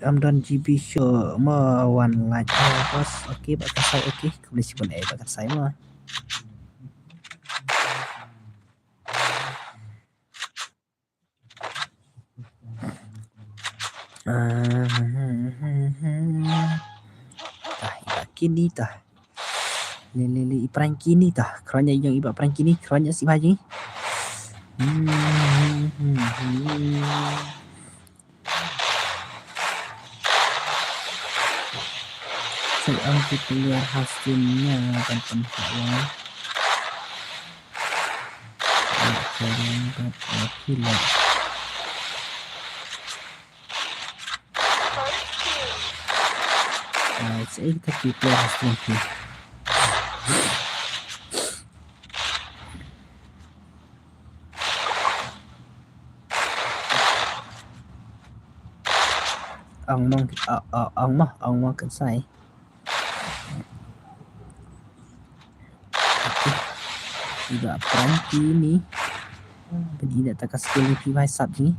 Am don G B show mo wan like, oh, bos. Okay, ba ka sai, okay. Khublei shibun eh ba ka sai mo. Ah, tah, iba kini tah. Lili, lili, i prank kini tah. Khranya jong iba prank kini, khranya si baji. Hmm, hmm, hmm, hmm. Sa ong ki player ha stream nia ban pynhap ïa nga. Ïa ka ring bad ïa ki leh. Ai, sa ong kita ki player ha stream ki. Ong mong, ong, ong, ong mah, ong mong kan sai. Iba prank kini. Pynïaid ta ka skill ni phi bai sap jingïaid.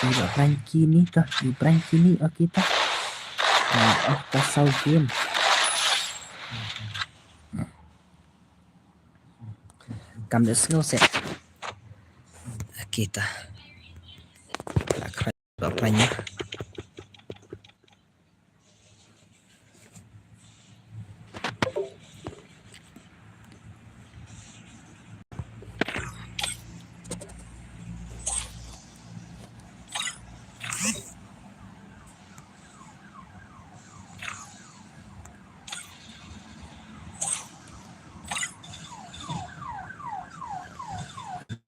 Iba prank kini ta, i prank kini, okay ta. Ah, oh, ta saw game. Kam da sngew se. Kita. Ba prank.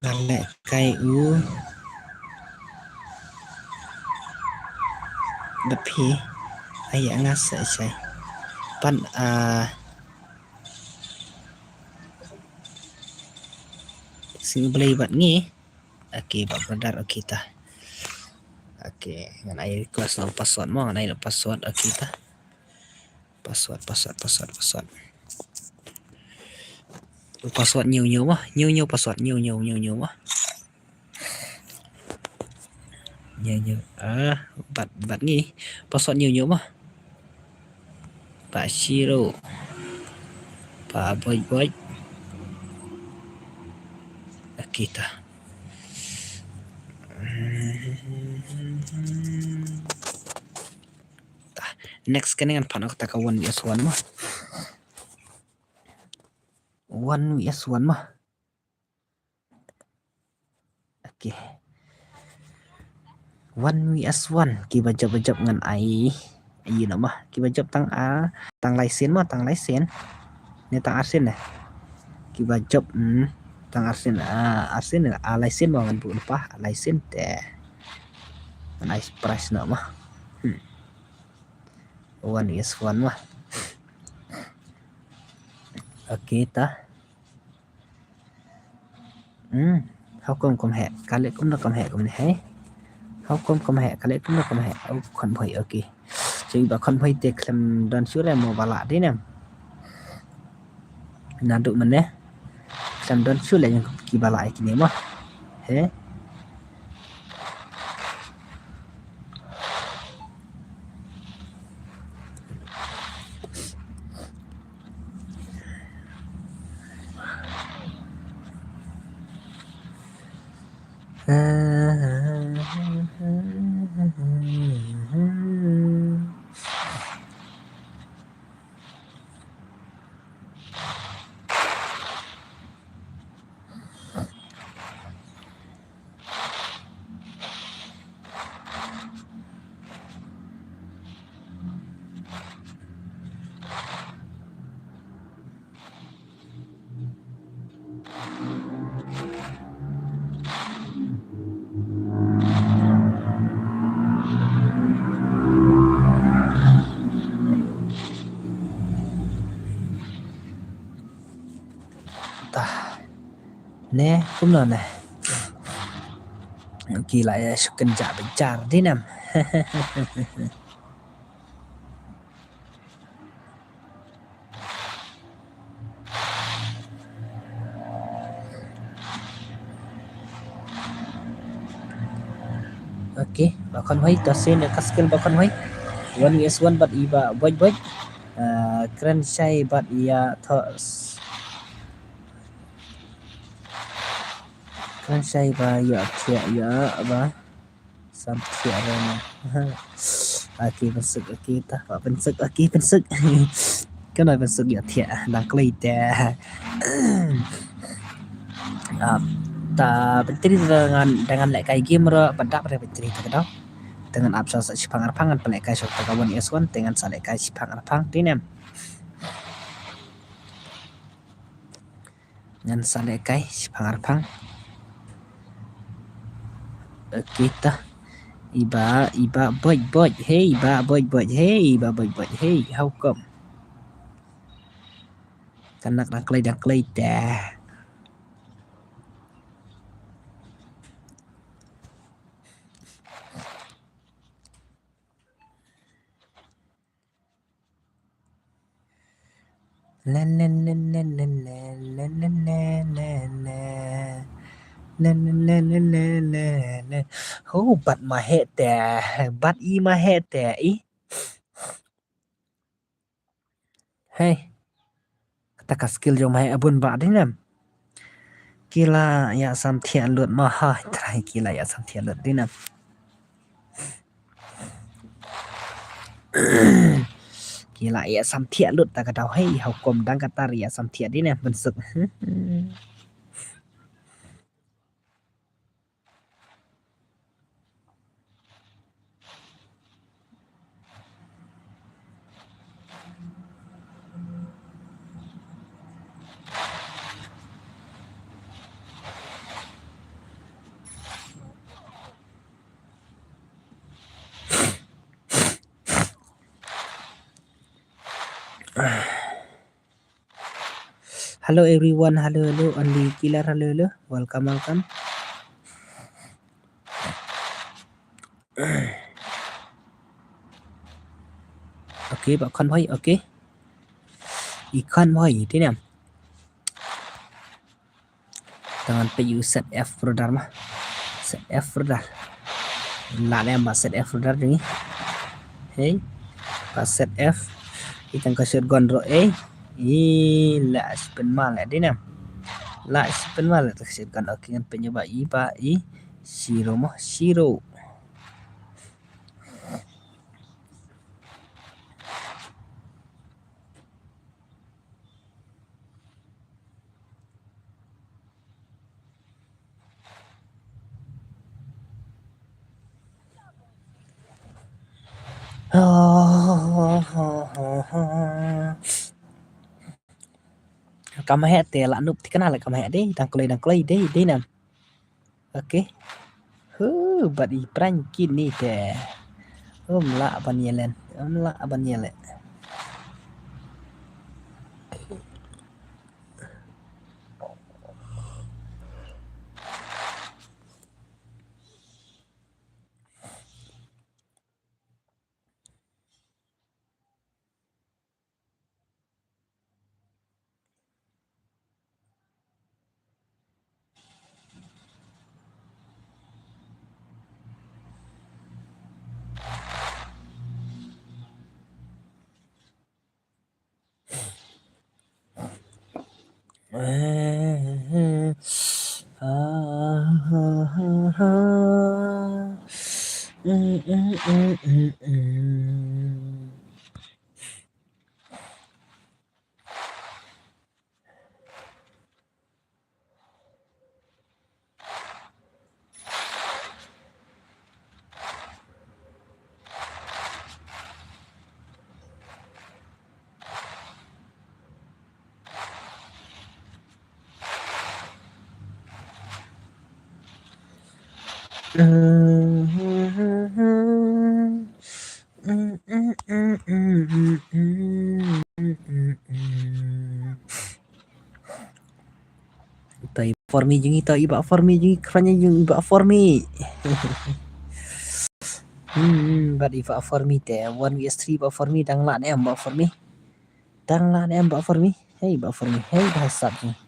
Nga leh kai u da phi. Ai nga sa sai pan a sing blei bad ngi. Okay, ba brother, okay ta. Okay, ngan ai request na password mo, ngan ai na password, okay ta. Password, password, password, password. Password new, new mo, new, new password, new, new, new, new mo. New, new. Ah, bad, bad ngi. Password new, new mo. Pak Shiro. Pak Boy Boy. Kita. Next kane ngan pan kata ka one V S one mo. One V S one mo. Okay. One V S one, kiba jop, ba jop ngan ai. Ai na ma, kiba jop tang a, tang lai sien ma, tang lai sien. Ne tang ar sien ne. Kiba jop, hmm. Tang arsien, ah, arsien, ah, lai sien mo ngan buh lypa, lai sien te. Ngan ai prize noh mo. Hmm. One is one mo. Okay ta. Hmm. How come kam heh? Ka leh kumno kam heh kumne hei? How come kam heh? Ka leh kumno kam heh? Oh, khon bhoi, okay. Chu iba khon bhoi te khlem don shuh re mo ba lah dei ne em. Naduh mynne khlem don shuh leh ïa kiba lah ïa kine mo. He? Ta. Ne, kumno ne? Ki la ïa shu kynjah bynjar dei ne em. Okay, ba khon hoi, to sien ka skill ba khon hoi. One is one bad iba boj boj. Ah, kren shai bad ïa thos. Kren shai ba ïa thiah ïa ba. Sam thiah re na. Aki pynsuk, aki ta ba pynsuk, aki pynsuk. Kano pynsuk ïa thiah dang klei te. Ah, ta pyntri da ngan, da ngan leh kai game ro ba dap re pyntri ta ka dau. Te ngan ap sa sa shipang arpang ngan pynleh kai sa ta ka one is one te ngan sa leh kai shipang arpang dei ne em. Ngan sa leh kai shipang arpang. Okay ta. Iba, iba boj boj. Hey, iba boj boj. Hey, iba boj boj. Hey, how come? Kanak dang klei dang klei te. Ho, bat ma heh te, bat i ma heh te i. Hei. Kata ka skill jong ma heh abun ba dei ne em. Ki la ïa sam thiah lut ma ha, trai ki la ïa sam thiah lut dei ne em. Ki la ïa sam thiah lut ta ka dau hei, how come dang kata ri ïa sam thiah dei ne em, pynsuk. Hello everyone, hello, hello, Andy Killer, hello, hello, welcome, welcome. Okay, ba khon hoi, okay. I khon hoi, dei ne em. Te ngan peit ïa u set F brother ma. Set F brother. La ne em ba set F brother jong ngi. Hei. Ba set F. I tang ka shotgun ro eh. I la spin ma le dei ne em. La spin ma le ta ka shotgun. Okay, ngan peit ïa ba i ba i. Shiro ma, shiro. Kam heh te la nup thikna la kam heh dei, dang kloi, dang kloi dei, dei nam. Okay. Hu, bad i prank kini te. Um lah ban yelen. Um lah ban yelen. To i ba for me jong ngi, to i ba for me jong ngi, khranya jong i ba for me. Hmm, bad i ba for me te one vs three ba for me, dang lah ne em ba for me. Dang lah ne em ba for me. Hey ba for me. Hey ba sap jong ngi.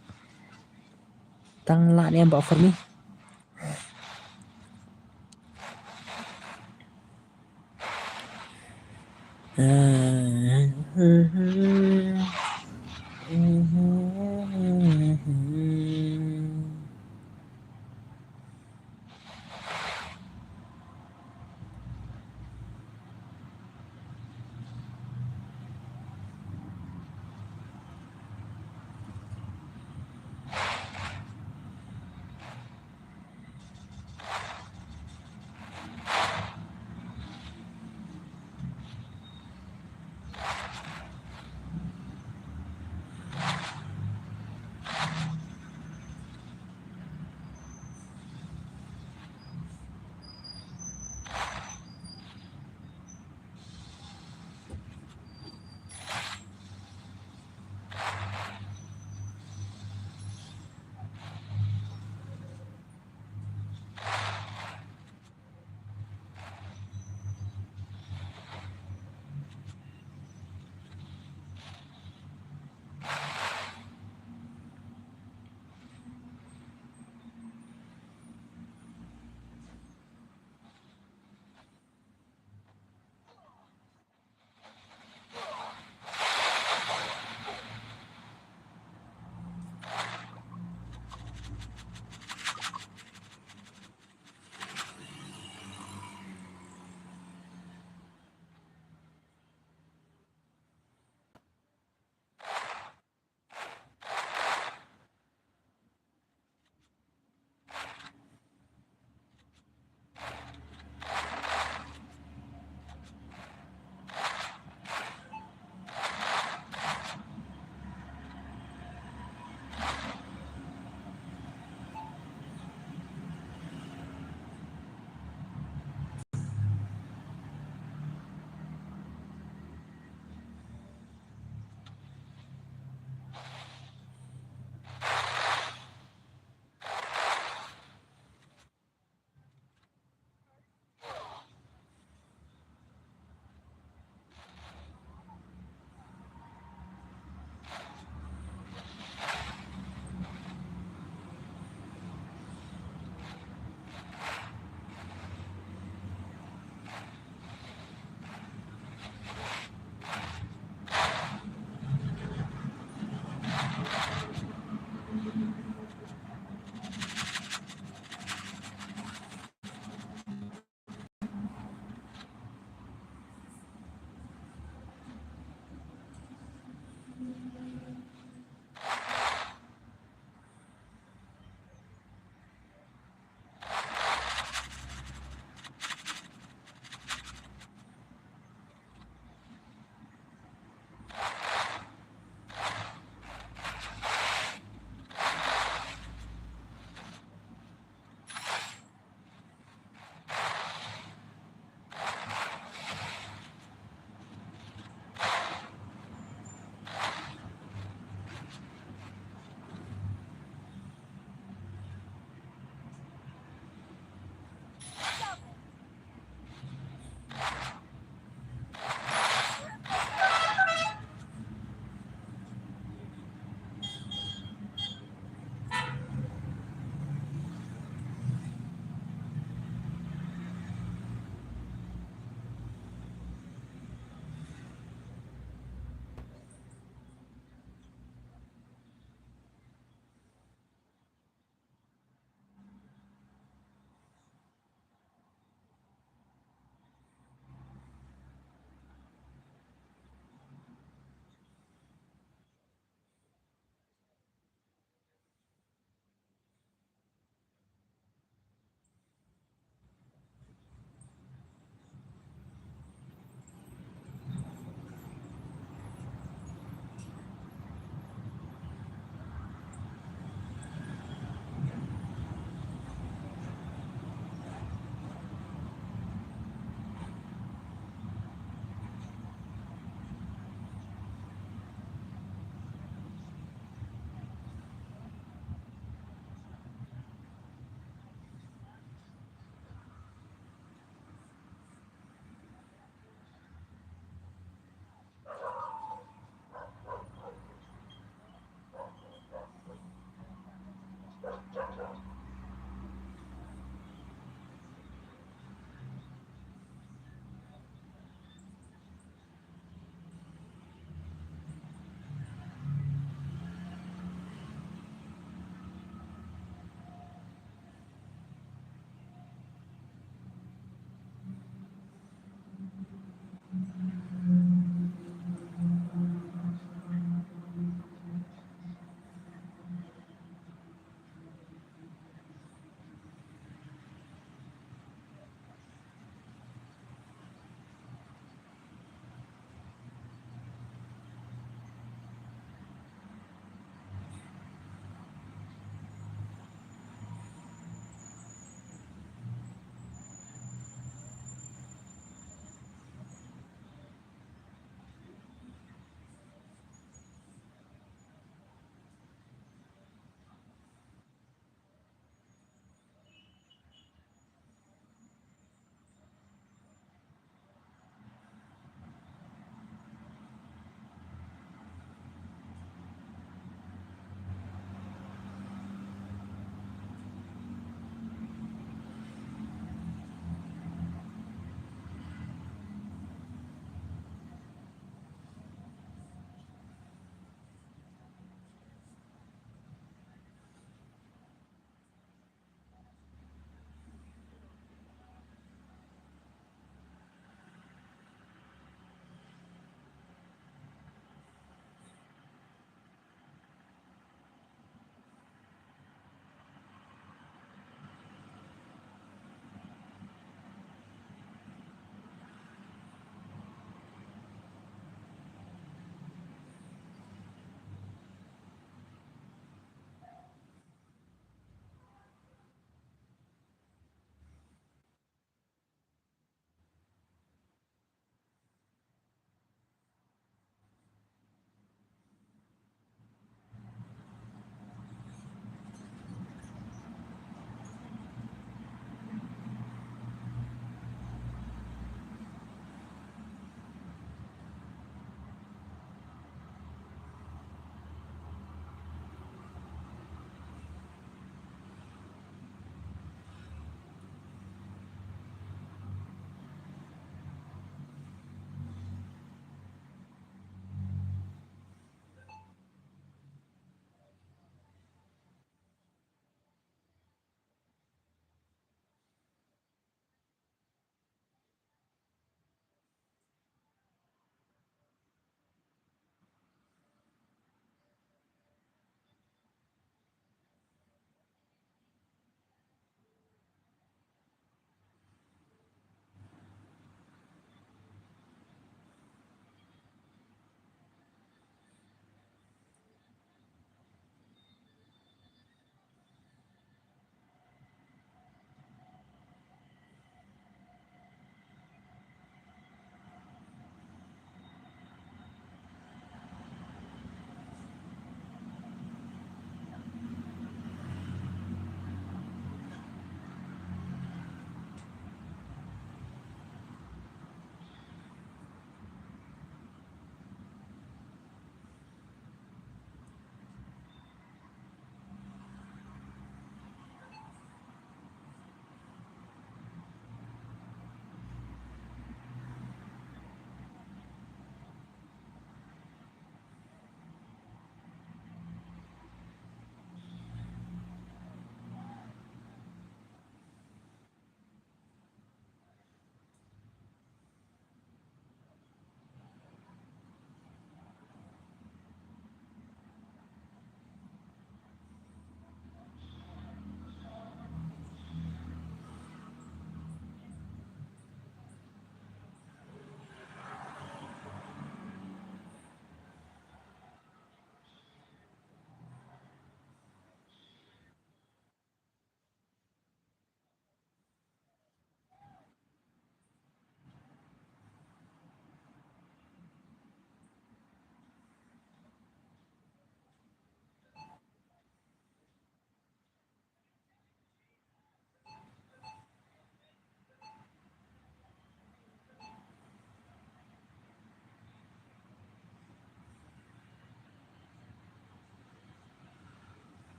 Dang lah ne em ba for me.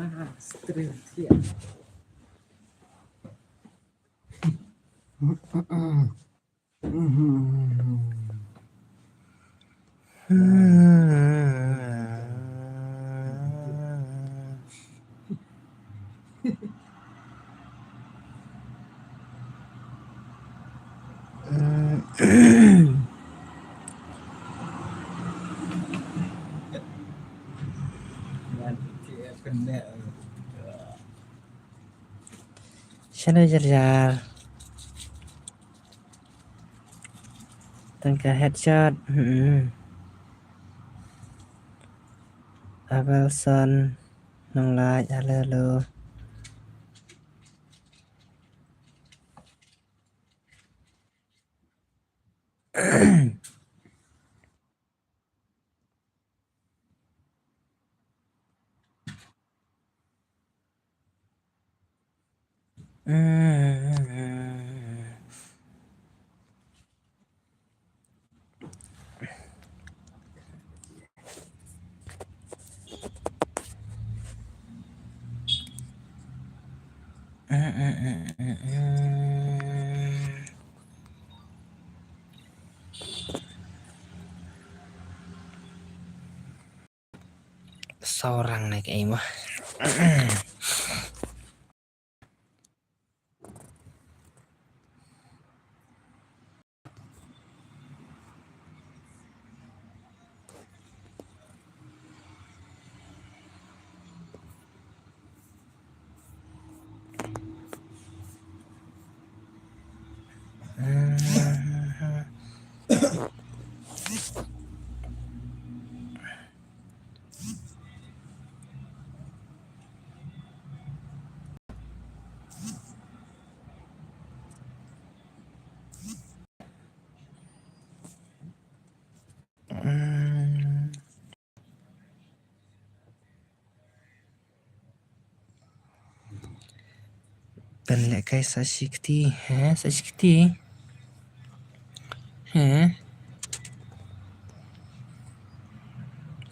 Ah, stream thiah. Shano jar jar. Tang ka headshot. Hmm. Abelson Nonglait, hello, hello. Saw rang ne kaei mo. Pynlehkai sa shi kti, he, sa shi kti. He.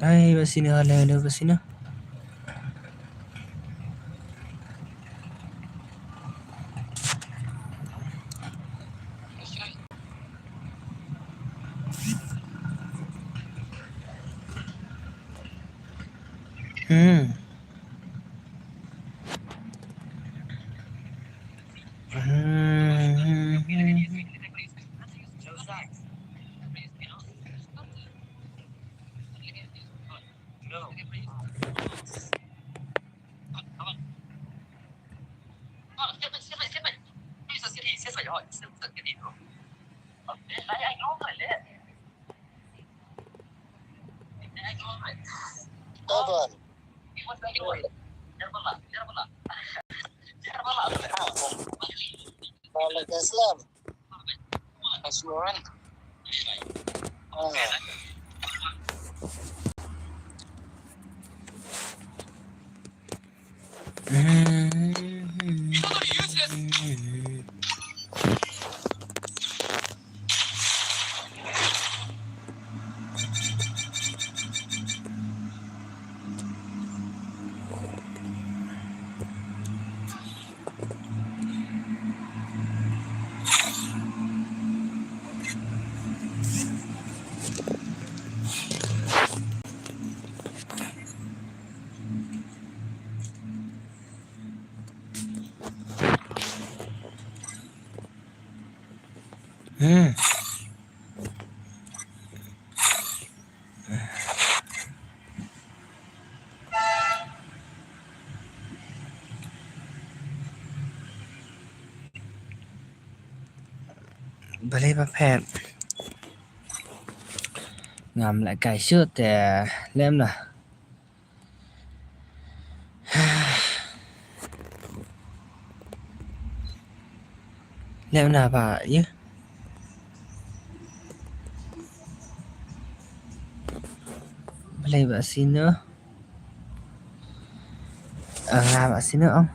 Ai, ba sini, hale, hale, ba sini. Hmm. Taban. Waalaikumsalam. Aswan. Ah. Hmm. Balei ba phet? Ngam lehkai shuh te lem na. Lem na ba ïa. Balei ba sino? Ah, nga ba sino ong.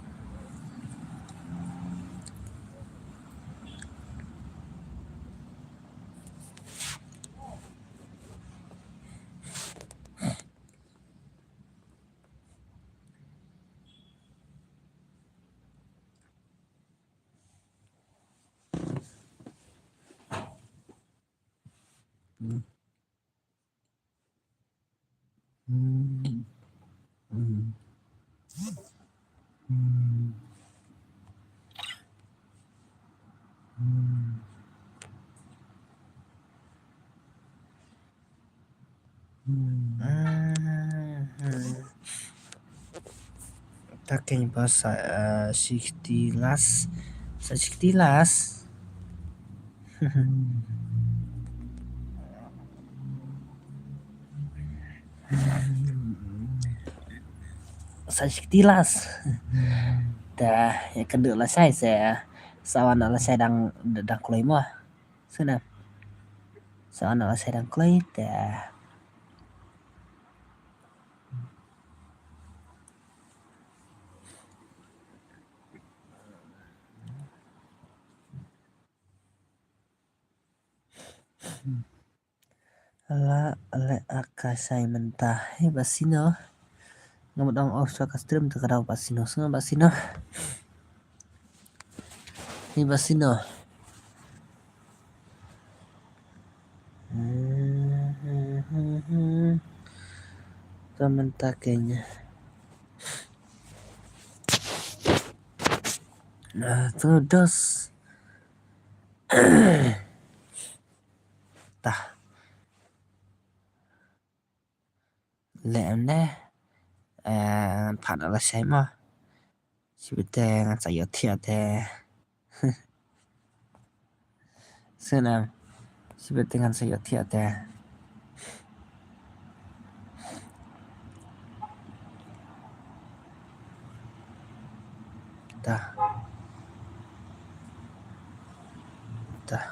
Talking about sa, uh, sixty last. Sa sixty last. Sa sixty last. Te ïa kynduh lashai sa, sa wan lashai dang, dang kloi mo. Sngewbha. Sa wan lashai dang kloi te. La, la, aka shai mynta. Hei, ba sino. Nga mut ong off sa ka stream te ka dei ba sino. Sngewbha ba sino. Hei, ba sino. Ka mynta kenya. Ah, tu dos. Tah. Leh em ne. Eh, ngan phah da lashai mo. Shibit te ngan sa ïoh thiah te. Sngewbha. Shibit te ngan sa ïoh thiah te. Tah. Tah.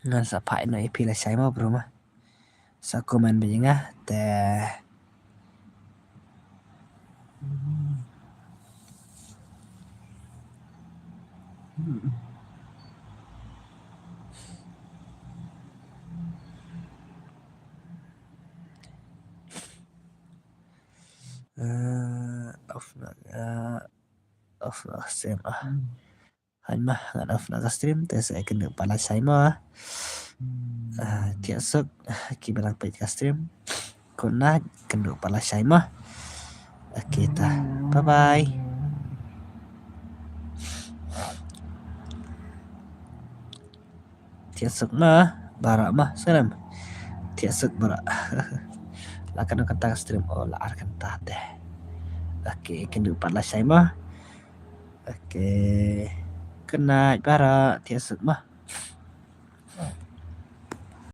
Ngan sa phah ïa phi lashai mo bro mo. Sa comment bad ïa nga te. Eh, off na, eh, off na stream ah. Hynrei ma ngan off na ka stream te sa ïakynduh pat lashai mo. Ah, thiah suk, ah, kiba nang peit ka stream. Kynduh pat lashai mo. Okay ta. Bye bye. Thiah suk mo, baroh mo, sngewbha. Thiah suk baroh. La katno kynta ka stream, oh, la ar kynta te. Okay, kynduh pat lashai mo. Okay. Kynduh baroh, thiah suk mo.